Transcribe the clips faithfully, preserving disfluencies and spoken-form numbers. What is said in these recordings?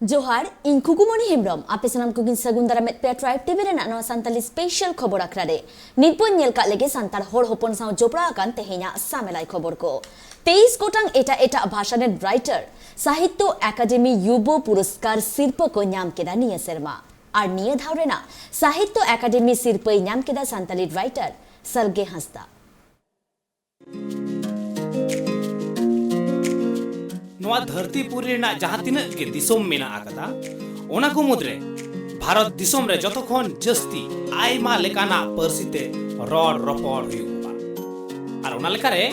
ᱡᱚᱦᱟᱨ, ᱤᱧ ᱠᱷᱩᱠᱩᱢᱚᱱᱤ ᱦᱮᱢᱵᱨᱚᱢ᱾ ᱟᱯᱮ ᱥᱟᱱᱟᱢ ᱠᱚᱜᱮᱧ ᱥᱟᱹᱜᱩᱱ ᱫᱟᱨᱟᱢᱮᱫ ᱯᱮᱭᱟ Tribe TV ᱨᱮᱱᱟᱜ ᱱᱚᱣᱟ ᱥᱟᱱᱛᱟᱞᱤ special ᱠᱷᱚᱵᱚᱨ ᱟᱠᱷᱲᱟ ᱨᱮ᱾ ᱱᱤᱛ ᱵᱚᱱ ᱧᱮᱞ ᱠᱟᱜ ᱞᱮᱜᱮ ᱥᱟᱱᱛᱟᱲ ᱦᱚᱲ ᱦᱚᱯᱚᱱ ᱥᱟᱶ ᱡᱚᱯᱲᱟᱣ ᱟᱠᱟᱱ ᱛᱮᱦᱮᱧᱟᱜ ᱥᱟᱢᱮᱞᱟᱭ ᱠᱷᱚᱵᱚᱨ ᱠᱚ᱾ ᱛᱮᱭᱤᱥ ᱜᱚᱴᱟᱝ ᱮᱴᱟᱜ ᱮᱴᱟᱜ ᱵᱷᱟᱥᱟ ᱨᱮᱱ writer ᱥᱟᱦᱤᱛᱛᱚ ᱮᱠᱟᱰᱮᱢᱤ ᱭᱩᱵᱚ ᱯᱩᱨᱚᱥᱠᱟᱨ ᱥᱤᱨᱯᱟᱹ ᱠᱚ ᱧᱟᱢ ᱠᱮᱫᱟ ᱱᱤᱭᱟᱹ ᱥᱮᱨᱢᱟ᱾ ᱟᱨ ᱱᱤᱭᱟᱹ ᱫᱷᱟᱣ ᱨᱮᱱᱟᱜ ᱥᱟᱦᱤᱛᱛᱚ ᱮᱠᱟᱰᱮᱢᱤ ᱥᱤᱨᱯᱟᱹᱭ ᱧᱟᱢ ᱠᱮᱫᱟ ᱥᱟᱱᱛᱟᱞᱤ writer ᱥᱟᱞᱜᱮ ᱦᱟᱸᱥᱫᱟ᱾ ᱱᱚᱣᱟ ᱫᱷᱟᱹᱨᱛᱤ ᱯᱩᱨᱤ ᱨᱮᱱᱟᱜ ᱡᱟᱦᱟᱸ ᱛᱤᱱᱟᱹᱜ ᱜᱮ ᱫᱤᱥᱚᱢ ᱢᱮᱱᱟᱜ ᱟᱠᱟᱫᱟ, ᱚᱱᱟ ᱠᱚ ᱢᱩᱫᱽᱨᱮ ᱵᱷᱟᱨᱚᱛ ᱫᱤᱥᱚᱢ ᱨᱮ ᱡᱚᱛᱚ ᱠᱷᱚᱱ ᱡᱟᱹᱥᱛᱤ ᱟᱭᱢᱟ ᱞᱮᱠᱟᱱᱟᱜ ᱯᱟᱹᱨᱥᱤ ᱛᱮ ᱨᱚᱲ ᱨᱚᱯᱚᱲ ᱦᱩᱭᱩᱜᱼᱟ᱾ ᱟᱨ ᱚᱱᱟ ᱞᱮᱠᱟᱨᱮ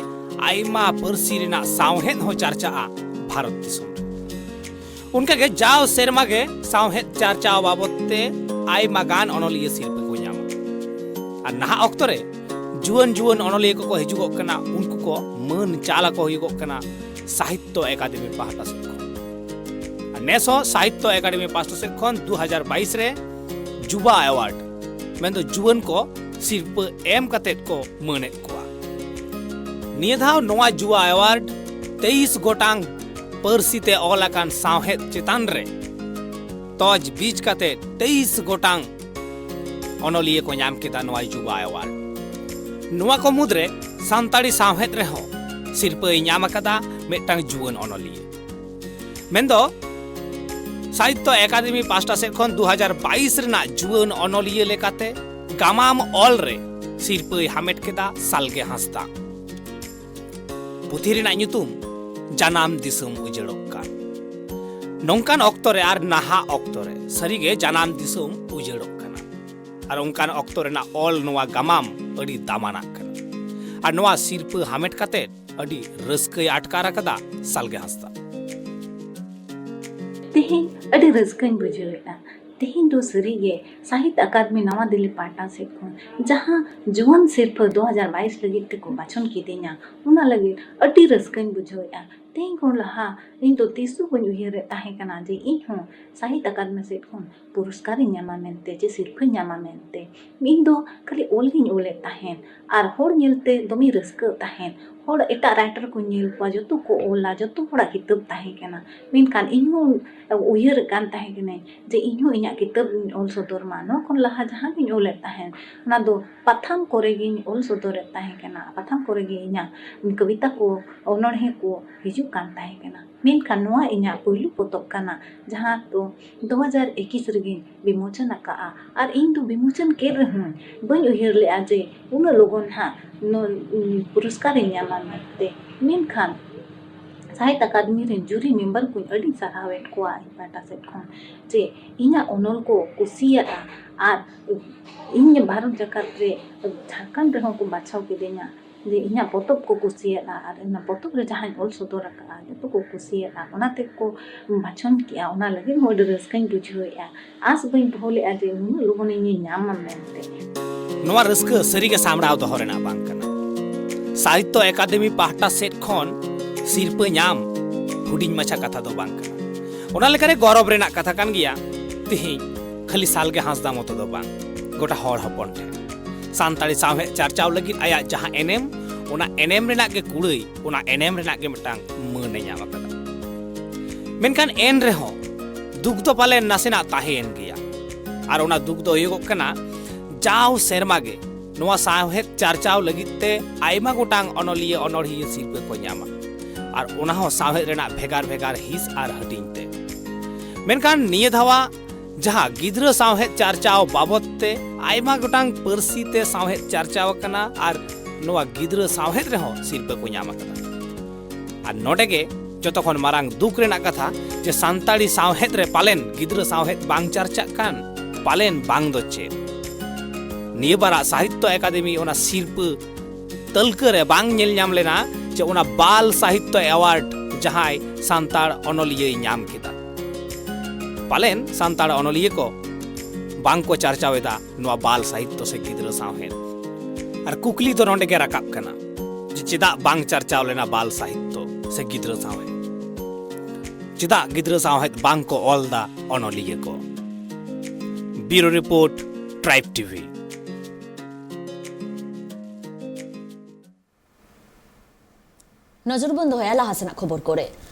ᱟᱭᱢᱟ ᱯᱟᱹᱨᱥᱤ ᱨᱮᱱᱟᱜ ᱥᱟᱶᱦᱮᱫ ᱦᱚᱸ ᱪᱟᱨᱪᱟᱜᱼᱟ ᱵᱷᱟᱨᱚᱛ ᱫᱤᱥᱚᱢ ᱨᱮ᱾ ᱚᱱᱠᱟᱜᱮ ᱡᱟᱣ ᱥᱮᱨᱢᱟ ᱜᱮ ᱥᱟᱶᱦᱮᱫ ᱪᱟᱨᱪᱟᱣ ᱵᱟᱵᱚᱫ ᱛᱮ ᱟᱭᱢᱟ ᱜᱟᱱ ᱚᱱᱚᱞᱤᱭᱟᱹ ᱥᱤᱨᱯᱟᱹ ᱠᱚ ᱧᱟᱢᱟ᱾ ᱟᱨ ᱱᱟᱦᱟᱜ ᱚᱠᱛᱚ ᱨᱮ ᱡᱩᱣᱟᱹᱱ ᱡᱩᱣᱟᱹᱱ ᱚᱱᱚᱞᱤᱭᱟᱹ ᱠᱚᱠᱚ ᱦᱤᱡᱩᱜᱚᱜ ᱠᱟᱱᱟ, ᱩᱱᱠᱩ ᱠᱚ ᱢᱟᱹᱱ ᱪᱟᱞ ᱟᱠᱚ ᱦᱩᱭᱩᱜᱚᱜ ᱠᱟᱱᱟ ᱥᱟᱦᱤᱛᱛᱚ ᱮᱠᱟᱰᱮᱢᱤ ᱯᱟᱦᱴᱟ ᱥᱮᱫ ᱠᱷᱚᱱ᱾ ᱟᱨ ᱱᱮᱥ ᱦᱚᱸ ᱥᱟᱦᱤᱛᱛᱚ ᱮᱠᱟᱰᱮᱢᱤ ᱯᱟᱦᱴᱟ ᱥᱮᱫ ᱠᱷᱚᱱ ᱫᱩ ᱦᱟᱡᱟᱨ ᱵᱟᱭᱤᱥ ᱨᱮ ᱡᱩᱵᱟ ᱮᱣᱟᱨᱰ, ᱢᱮᱱᱫᱚ ᱡᱩᱣᱟᱹᱱ ᱠᱚ ᱥᱤᱨᱯᱟᱹ ᱮᱢ ᱠᱟᱛᱮᱫ ᱠᱚ ᱢᱟᱹᱱᱮᱫ ᱠᱚᱣᱟ᱾ ᱱᱤᱭᱟᱹ ᱫᱷᱟᱣ ᱱᱚᱣᱟ ᱡᱩᱵᱟ ᱮᱣᱟᱨᱰ ᱛᱮᱭᱤᱥ ᱜᱚᱴᱟᱝ ᱯᱟᱹᱨᱥᱤ ᱛᱮ ᱚᱞ ᱟᱠᱟᱱ ᱥᱟᱶᱦᱮᱫ ᱪᱮᱛᱟᱱ ᱨᱮ ᱛᱚᱡᱽ ᱵᱤᱡᱽ ᱠᱟᱛᱮ ᱛᱮᱭᱤᱥ ᱜᱚᱴᱟᱝ ᱚᱱᱚᱞᱤᱭᱟᱹ ᱠᱚ ᱧᱟᱢ ᱠᱮᱫᱟ ᱱᱚᱣᱟ ᱡᱩᱵᱟ ᱮᱣᱟᱨᱰ᱾ ᱱᱚᱣᱟ ᱠᱚ ᱢᱩᱫᱽᱨᱮ ᱥᱟᱱᱛᱟᱲᱤ ᱥᱟᱶᱦᱮᱫ ᱨᱮᱦᱚᱸ ᱥᱤᱨᱯᱟᱹᱭ ᱧᱟᱢ ᱟᱠᱟᱫᱟ ᱢᱤᱫᱴᱟᱝ ᱡᱩᱣᱟᱹᱱ ᱚᱱᱚᱞᱤᱭᱟᱹ᱾ ᱢᱮᱱᱫᱚ ᱥᱟᱦᱤᱛᱛᱚ ᱮᱠᱟᱰᱮᱢᱤ ᱯᱟᱥᱴᱟ ᱥᱮᱫ ᱠᱷᱚᱱ ᱫᱩ ᱦᱟᱡᱟᱨ ᱵᱟᱭᱤᱥ ᱨᱮᱱᱟᱜ ᱡᱩᱣᱟᱹᱱ ᱚᱱᱚᱞᱤᱭᱟᱹ ᱞᱮᱠᱟᱛᱮ ᱜᱟᱢᱟᱢ ᱚᱞ ᱨᱮ ᱥᱤᱨᱯᱟᱹᱭ ᱦᱟᱢᱮᱴ ᱠᱮᱫᱟ ᱥᱟᱞᱜᱮ ᱦᱟᱸᱥᱫᱟ᱾ ᱯᱩᱛᱷᱤ ᱨᱮᱱᱟᱜ ᱧᱩᱛᱩᱢ ᱡᱟᱱᱟᱢ ᱫᱤᱥᱚᱢ ᱩᱡᱟᱹᱲᱚᱜ ᱠᱟᱱ᱾ ᱱᱚᱝᱠᱟᱱ ᱚᱠᱛᱚ ᱨᱮ ᱟᱨ ᱱᱟᱦᱟᱜ ᱚᱠᱛᱚ ᱨᱮ ᱥᱟᱹᱨᱤᱜᱮ ᱡᱟᱱᱟᱢ ᱫᱤᱥᱚᱢ ᱩᱡᱟᱹᱲᱚᱜ ᱠᱟᱱᱟ᱾ ᱟᱨ ᱚᱱᱠᱟᱱ ᱚᱠᱛᱚ ᱨᱮᱱᱟᱜ ᱚᱞ ᱱᱚᱣᱟ ᱜᱟᱢᱟᱢ ᱟᱹᱰᱤ ᱫᱟᱢᱟᱱᱟᱜ ᱠᱟᱱᱟ᱾ ᱟᱨ ᱱᱚᱣᱟ ᱥᱤᱨᱯᱟᱹ ᱦᱟᱢᱮᱴ ᱠᱟᱛᱮ ᱟᱹᱰᱤ ᱨᱟᱹᱥᱠᱟᱹᱭ ᱟᱴᱠᱟᱨ ᱟᱠᱟᱫᱟ ᱥᱟᱞᱜᱮ ᱦᱟᱸᱥᱫᱟ᱾ ᱛᱮᱦᱮᱧ ᱟᱹᱰᱤ ᱨᱟᱹᱥᱠᱟᱹᱧ ᱵᱩᱡᱷᱟᱹᱣᱮᱫᱼᱟ᱾ ᱛᱮᱦᱮᱧ ᱫᱚ ᱥᱟᱹᱨᱤᱜᱮ ᱥᱟᱦᱤᱛ ᱟᱠᱟᱫᱢᱤ ᱱᱟᱣᱟ ᱫᱤᱞᱞᱤ ᱯᱟᱦᱴᱟ ᱥᱮᱫ ᱠᱷᱚᱱ ᱡᱟᱦᱟᱸ ᱡᱩᱣᱟᱹᱱ ᱥᱤᱨᱯᱟᱹ ᱫᱩ ᱦᱟᱡᱟᱨ ᱵᱟᱭᱤᱥ ᱞᱟᱹᱜᱤᱫ ᱛᱮᱠᱚ ᱵᱟᱪᱷᱚᱱ ᱠᱤᱫᱤᱧᱟ, ᱚᱱᱟ ᱞᱟᱹᱜᱤᱫ ᱟᱹᱰᱤ ᱨᱟᱹᱥᱠᱟᱹᱧ ᱵᱩᱡᱷᱟᱹᱣᱮᱫᱼᱟ᱾ ᱛᱮᱦᱮᱧ ᱠᱷᱚᱱ ᱞᱟᱦᱟ ᱤᱧ ᱫᱚ ᱛᱤᱥ ᱦᱚᱸ ᱵᱟᱹᱧ ᱩᱭᱦᱟᱹᱨᱮᱫ ᱛᱟᱦᱮᱸ ᱠᱟᱱᱟ ᱡᱮ ᱤᱧ ᱦᱚᱸ ᱥᱟᱦᱤᱛ ᱟᱠᱟᱫᱢᱤ ᱥᱮᱫ ᱠᱷᱚᱱ ᱯᱩᱨᱚᱥᱠᱟᱨᱤᱧ ᱧᱟᱢᱟ ᱢᱮᱱᱛᱮ ᱪᱮ ᱥᱤᱨᱯᱟᱹᱧ ᱧᱟᱢᱟ ᱢᱮᱱᱛᱮ᱾ ᱤᱧ ᱫᱚ ᱠᱷᱟᱹᱞᱤ ᱚᱞ ᱜᱤᱧ ᱚᱞᱮᱫ ᱛᱟᱦᱮᱸᱫ ᱟᱨ ᱦᱚᱲ ᱧᱮᱞᱛᱮ ᱫᱚᱢᱮᱧ ᱨᱟᱹᱥᱠᱟᱹᱜ ᱛᱟᱦᱮᱸᱫ᱾ ᱦᱚᱲ ᱮᱴᱟᱜ ᱨᱟᱭᱴᱟᱨ ᱠᱚᱧ ᱧᱮᱞ ᱠᱚᱣᱟ, ᱡᱚᱛᱚ ᱠᱚ ᱚᱞᱟ, ᱡᱚᱛᱚ ᱦᱚᱲᱟᱜ ᱠᱤᱛᱟᱹᱵ ᱛᱟᱦᱮᱸ ᱠᱟᱱᱟ᱾ ᱢᱮᱱᱠᱷᱟᱱ ᱤᱧ ᱦᱚᱸ ᱩᱭᱦᱟᱹᱨᱮᱫ ᱠᱟᱱ ᱛᱟᱦᱮᱸ ᱠᱟᱹᱱᱟᱹᱧ ᱡᱮ ᱤᱧ ᱦᱚᱸ ᱤᱧᱟᱹᱜ ᱠᱤᱛᱟᱹᱵ ᱤᱧ ᱚᱞ ᱥᱚᱫᱚᱨ ᱢᱟ᱾ ᱱᱚᱣᱟ ᱠᱷᱚᱱ ᱞᱟᱦᱟ ᱡᱟᱦᱟᱸ ᱜᱤᱧ ᱚᱞᱮᱫ ᱛᱟᱦᱮᱸᱱ, ᱚᱱᱟ ᱫᱚ ᱯᱟᱛᱷᱟᱢ ᱠᱚᱨᱮ ᱜᱤᱧ ᱚᱞ ᱥᱚᱫᱚᱨᱮᱫ ᱛᱟᱦᱮᱸ ᱠᱟᱱᱟ᱾ ᱯᱟᱛᱷᱟᱢ ᱠᱚᱨᱮ ᱜᱮ ᱤᱧᱟᱹᱜ ᱠᱚᱵᱤᱛᱟ ᱠᱚ, ᱚᱱᱚᱬᱦᱮ ᱠᱚ ᱦᱤᱡᱩᱜ ᱠᱟᱱ ᱛᱟᱦᱮᱸ ᱠᱟᱱᱟ᱾ ᱢᱮᱱᱠᱷᱟᱱ ᱱᱚᱣᱟ ᱤᱧᱟᱹᱜ ᱯᱩᱭᱞᱩ ᱯᱚᱛᱚᱵ ᱠᱟᱱᱟ, ᱡᱟᱦᱟᱸ ᱫᱚ ᱫᱩ ᱦᱟᱡᱟᱨ ᱮᱠᱩᱥ ᱨᱮᱜᱤᱧ ᱵᱤᱢᱳᱪᱚᱱ ᱟᱠᱟᱫᱼᱟ᱾ ᱟᱨ ᱤᱧ ᱫᱚ ᱵᱤᱢᱳᱪᱚᱱ ᱠᱮᱫ ᱨᱮᱦᱚᱸ ᱵᱟᱹᱧ ᱩᱭᱦᱟᱹᱨ ᱞᱮᱫᱼᱟ ᱡᱮ ᱩᱱᱟᱹᱜ ᱞᱚᱜᱚᱱ ᱦᱟᱸᱜ ᱱᱚ-, ᱯᱩᱨᱚᱥᱠᱟᱨᱤᱧ ᱧᱟᱢᱟ ᱢᱮᱱᱛᱮ᱾ ᱢᱮᱱᱠᱷᱟᱱ ᱥᱟᱦᱤᱛ ᱟᱠᱟᱫᱮᱢᱤ ᱨᱮᱱ ᱡᱩᱨᱤ ᱢᱮᱢᱵᱟᱨ ᱠᱚᱧ ᱟᱹᱰᱤᱧ ᱥᱟᱨᱦᱟᱣᱮᱫ ᱠᱚᱣᱟ ᱤᱧ ᱯᱟᱦᱴᱟ ᱥᱮᱫ ᱠᱷᱚᱱ, ᱡᱮ ᱤᱧᱟᱹᱜ ᱚᱱᱚᱞ ᱠᱚ ᱠᱩᱥᱤᱭᱟᱜᱼᱟ᱾ ᱟᱨ ᱤᱧ ᱵᱷᱟᱨᱚᱛ ᱡᱟᱠᱟᱛ ᱨᱮ, ᱡᱷᱟᱲᱠᱷᱚᱸᱰ ᱨᱮᱦᱚᱸ ᱠᱚ ᱵᱟᱪᱷᱟᱣ ᱠᱤᱫᱤᱧᱟ ᱡᱮ ᱤᱧᱟᱹᱜ ᱯᱚᱛᱚᱵ ᱠᱚ ᱠᱩᱥᱤᱭᱟᱜᱼᱟ ᱟᱨ ᱚᱱᱟ ᱯᱚᱛᱚᱵ ᱨᱮ ᱡᱟᱦᱟᱸᱧ ᱚᱞ ᱥᱚᱫᱚᱨ ᱟᱠᱟᱫᱼᱟ, ᱡᱚᱛᱚ ᱠᱚ ᱠᱩᱥᱤᱭᱟᱜᱼᱟ᱾ ᱚᱱᱟ ᱛᱮᱠᱚ ᱵᱟᱪᱷᱚᱱ ᱠᱮᱜᱼᱟ᱾ ᱚᱱᱟ ᱞᱟᱹᱜᱤᱫ ᱦᱚᱸ ᱟᱹᱰᱤ ᱨᱟᱹᱥᱠᱟᱹᱧ ᱵᱩᱡᱷᱟᱹᱣᱮᱫᱼᱟ᱾ ᱟᱸᱥ ᱵᱟᱹᱧ ᱫᱚᱦᱚ ᱞᱮᱫᱼᱟ ᱡᱮ ᱱᱩᱱᱟᱹᱜ ᱞᱚᱜᱚᱱ ᱤᱧᱤᱧ ᱧᱟᱢᱟ ᱢᱮᱱᱛᱮ᱾ ᱱᱚᱣᱟ ᱨᱟᱹᱥᱠᱟᱹ ᱥᱟᱹᱨᱤᱜᱮ ᱥᱟᱢᱲᱟᱣ ᱫᱚᱦᱚ ᱨᱮᱱᱟᱜ ᱵᱟᱝ ᱠᱟᱱᱟ᱾ ᱥᱟᱦᱤᱛᱭᱚ ᱮᱠᱟᱰᱮᱢᱤ ᱯᱟᱦᱴᱟ ᱥᱮᱫ ᱠᱷᱚᱱ ᱥᱤᱨᱯᱟᱹ ᱧᱟᱢ ᱦᱩᱰᱤᱧ ᱢᱟᱪᱷᱟ ᱠᱟᱛᱷᱟ ᱫᱚ ᱵᱟᱝ ᱠᱟᱱᱟ᱾ ᱚᱱᱟ ᱞᱮᱠᱟᱨᱮ ᱜᱚᱨᱚᱵ ᱨᱮᱱᱟᱜ ᱠᱟᱛᱷᱟ ᱠᱟᱱ ᱜᱮᱭᱟ᱾ ᱛᱤᱦᱤᱧ ᱠᱷᱟᱹᱞᱤ ᱥᱟᱞᱜᱮ ᱦᱟᱸᱥᱫᱟ ᱢᱚᱛᱚ ᱫᱚ ᱵᱟᱝ, ᱜᱚᱴᱟ ᱦᱚᱲ ᱦᱚᱯᱚᱱ ᱴᱷᱮᱱ ᱥᱟᱱᱛᱟᱲᱤ ᱥᱟᱶᱦᱮᱫ ᱪᱟᱨᱪᱟᱣ ᱞᱟᱹᱜᱤᱫ ᱟᱭᱟᱜ ᱡᱟᱦᱟᱸ ᱮᱱᱮᱢ, ᱚᱱᱟ ᱮᱱᱮᱢ ᱨᱮᱱᱟᱜ ᱜᱮ ᱠᱩᱲᱟᱹᱭ, ᱚᱱᱟ ᱮᱱᱮᱢ ᱨᱮᱱᱟᱜ ᱜᱮ ᱢᱤᱫᱴᱟᱝ ᱢᱟᱹᱱ ᱮ ᱧᱟᱢ ᱟᱠᱟᱫᱟ᱾ ᱢᱮᱱᱠᱷᱟᱱ ᱮᱱ ᱨᱮᱦᱚᱸ ᱫᱩᱠ ᱫᱚ ᱯᱟᱞᱮᱱ ᱱᱟᱥᱮᱱᱟᱜ ᱛᱟᱦᱮᱸᱭᱮᱱ ᱜᱮᱭᱟ᱾ ᱟᱨ ᱚᱱᱟ ᱫᱩᱠ ᱫᱚ ᱦᱩᱭᱩᱜᱚᱜ ᱠᱟᱱᱟ, ᱡᱟᱣ ᱥᱮᱨᱢᱟ ᱜᱮ ᱱᱚᱣᱟ ᱥᱟᱶᱦᱮᱫ ᱪᱟᱨᱪᱟᱣ ᱞᱟᱹᱜᱤᱫ ᱛᱮ ᱟᱭᱢᱟ ᱜᱚᱴᱟᱝ ᱚᱱᱚᱞᱤᱭᱟᱹ ᱚᱱᱚᱲᱦᱤᱭᱟᱹ ᱥᱤᱨᱯᱟᱹ ᱠᱚ ᱧᱟᱢᱟ, ᱟᱨ ᱚᱱᱟ ᱦᱚᱸ ᱥᱟᱶᱦᱮᱫ ᱨᱮᱱᱟᱜ ᱵᱷᱮᱜᱟᱨ ᱵᱷᱮᱜᱟᱨ ᱦᱤᱸᱥ ᱟᱨ ᱦᱟᱹᱴᱤᱧ ᱛᱮ᱾ ᱢᱮᱱᱠᱷᱟᱱ ᱱᱤᱭᱟᱹ ᱫᱷᱟᱣᱟᱜ ᱡᱟᱦᱟᱸ ᱜᱤᱫᱽᱨᱟᱹ ᱥᱟᱶᱦᱮᱫ ᱪᱟᱨᱪᱟᱣ ᱵᱟᱵᱚᱛ ᱛᱮ ᱟᱭᱢᱟ ᱜᱚᱴᱟᱝ ᱯᱟᱹᱨᱥᱤ ᱛᱮ ᱥᱟᱶᱦᱮᱫ ᱪᱟᱨᱪᱟᱣ ᱟᱠᱟᱱᱟ, ᱟᱨ ᱱᱚᱣᱟ ᱜᱤᱫᱽᱨᱟᱹ ᱥᱟᱶᱦᱮᱫ ᱨᱮᱦᱚᱸ ᱥᱤᱨᱯᱟᱹ ᱠᱚ ᱧᱟᱢ ᱟᱠᱟᱫᱟ᱾ ᱟᱨ ᱱᱚᱰᱮ ᱜᱮ ᱡᱚᱛᱚ ᱠᱷᱚᱱ ᱢᱟᱨᱟᱝ ᱫᱩᱠ ᱨᱮᱱᱟᱜ ᱠᱟᱛᱷᱟ, ᱡᱮ ᱥᱟᱱᱛᱟᱲᱤ ᱥᱟᱶᱦᱮᱫ ᱨᱮ ᱯᱟᱞᱮᱱ ᱜᱤᱫᱽᱨᱟᱹ ᱥᱟᱶᱦᱮᱫ ᱵᱟᱝ ᱪᱟᱨᱪᱟᱜ ᱠᱟᱱ, ᱯᱟᱞᱮᱱ ᱵᱟᱝ ᱫᱚ ᱪᱮᱫ᱾ ᱱᱤᱭᱟᱹ ᱵᱟᱨᱟᱜ ᱥᱟᱦᱤᱛᱭᱚ ᱮᱠᱟᱰᱮᱢᱤ ᱚᱱᱟ ᱥᱤᱨᱯᱟᱹ ᱛᱟᱹᱞᱠᱟᱹ ᱨᱮ ᱵᱟᱝ ᱧᱮᱞ ᱧᱟᱢ ᱞᱮᱱᱟ ᱡᱮ ᱚᱱᱟ ᱵᱟᱞ ᱥᱟᱦᱤᱛᱭᱚ ᱮᱣᱟᱨᱰ ᱡᱟᱦᱟᱸᱭ ᱥᱟᱱᱛᱟᱲ ᱚᱱᱚᱞᱤᱭᱟᱹᱭ ᱧᱟᱢ ᱠᱮᱫᱟ᱾ ᱯᱟᱞᱮᱱ ᱥᱟᱱᱛᱟᱲ ᱚᱱᱚᱞᱤᱭᱟᱹ ᱠᱚ ᱵᱟᱝ ᱠᱚ ᱪᱟᱨᱪᱟᱣ ᱮᱫᱟ ᱱᱚᱣᱟ ᱵᱟᱞ ᱥᱟᱦᱤᱛᱭᱚ ᱥᱮ ᱜᱤᱫᱽᱨᱟᱹ ᱥᱟᱶᱦᱮᱫ᱾ ᱟᱨ ᱠᱩᱠᱞᱤ ᱫᱚ ᱱᱚᱰᱮ ᱜᱮ ᱨᱟᱠᱟᱵ ᱠᱟᱱᱟ ᱡᱮ ᱪᱮᱫᱟᱜ ᱵᱟᱝ ᱪᱟᱨᱪᱟᱣ ᱞᱮᱱᱟ ᱵᱟᱞ ᱥᱟᱦᱤᱛᱭᱚ ᱥᱮ ᱜᱤᱫᱽᱨᱟᱹ ᱥᱟᱶᱦᱮᱫ? ᱪᱮᱫᱟᱜ ᱜᱤᱫᱽᱨᱟᱹ ᱥᱟᱶᱦᱮᱫ ᱵᱟᱝ ᱠᱚ ᱚᱞ ᱫᱟ ᱚᱱᱚᱞᱤᱭᱟᱹ ᱠᱚ? ᱵᱤᱭᱩᱨᱳ ᱨᱤᱯᱳᱨᱴ, ᱴᱨᱟᱭᱤᱵᱽ ᱴᱤᱵᱷᱤ᱾ ᱱᱚᱡᱚᱨ ᱵᱚᱱ ᱫᱚᱦᱚᱭᱟ ᱞᱟᱦᱟ ᱥᱮᱱᱟᱜ ᱠᱷᱚᱵᱚᱨ ᱠᱚᱨᱮ᱾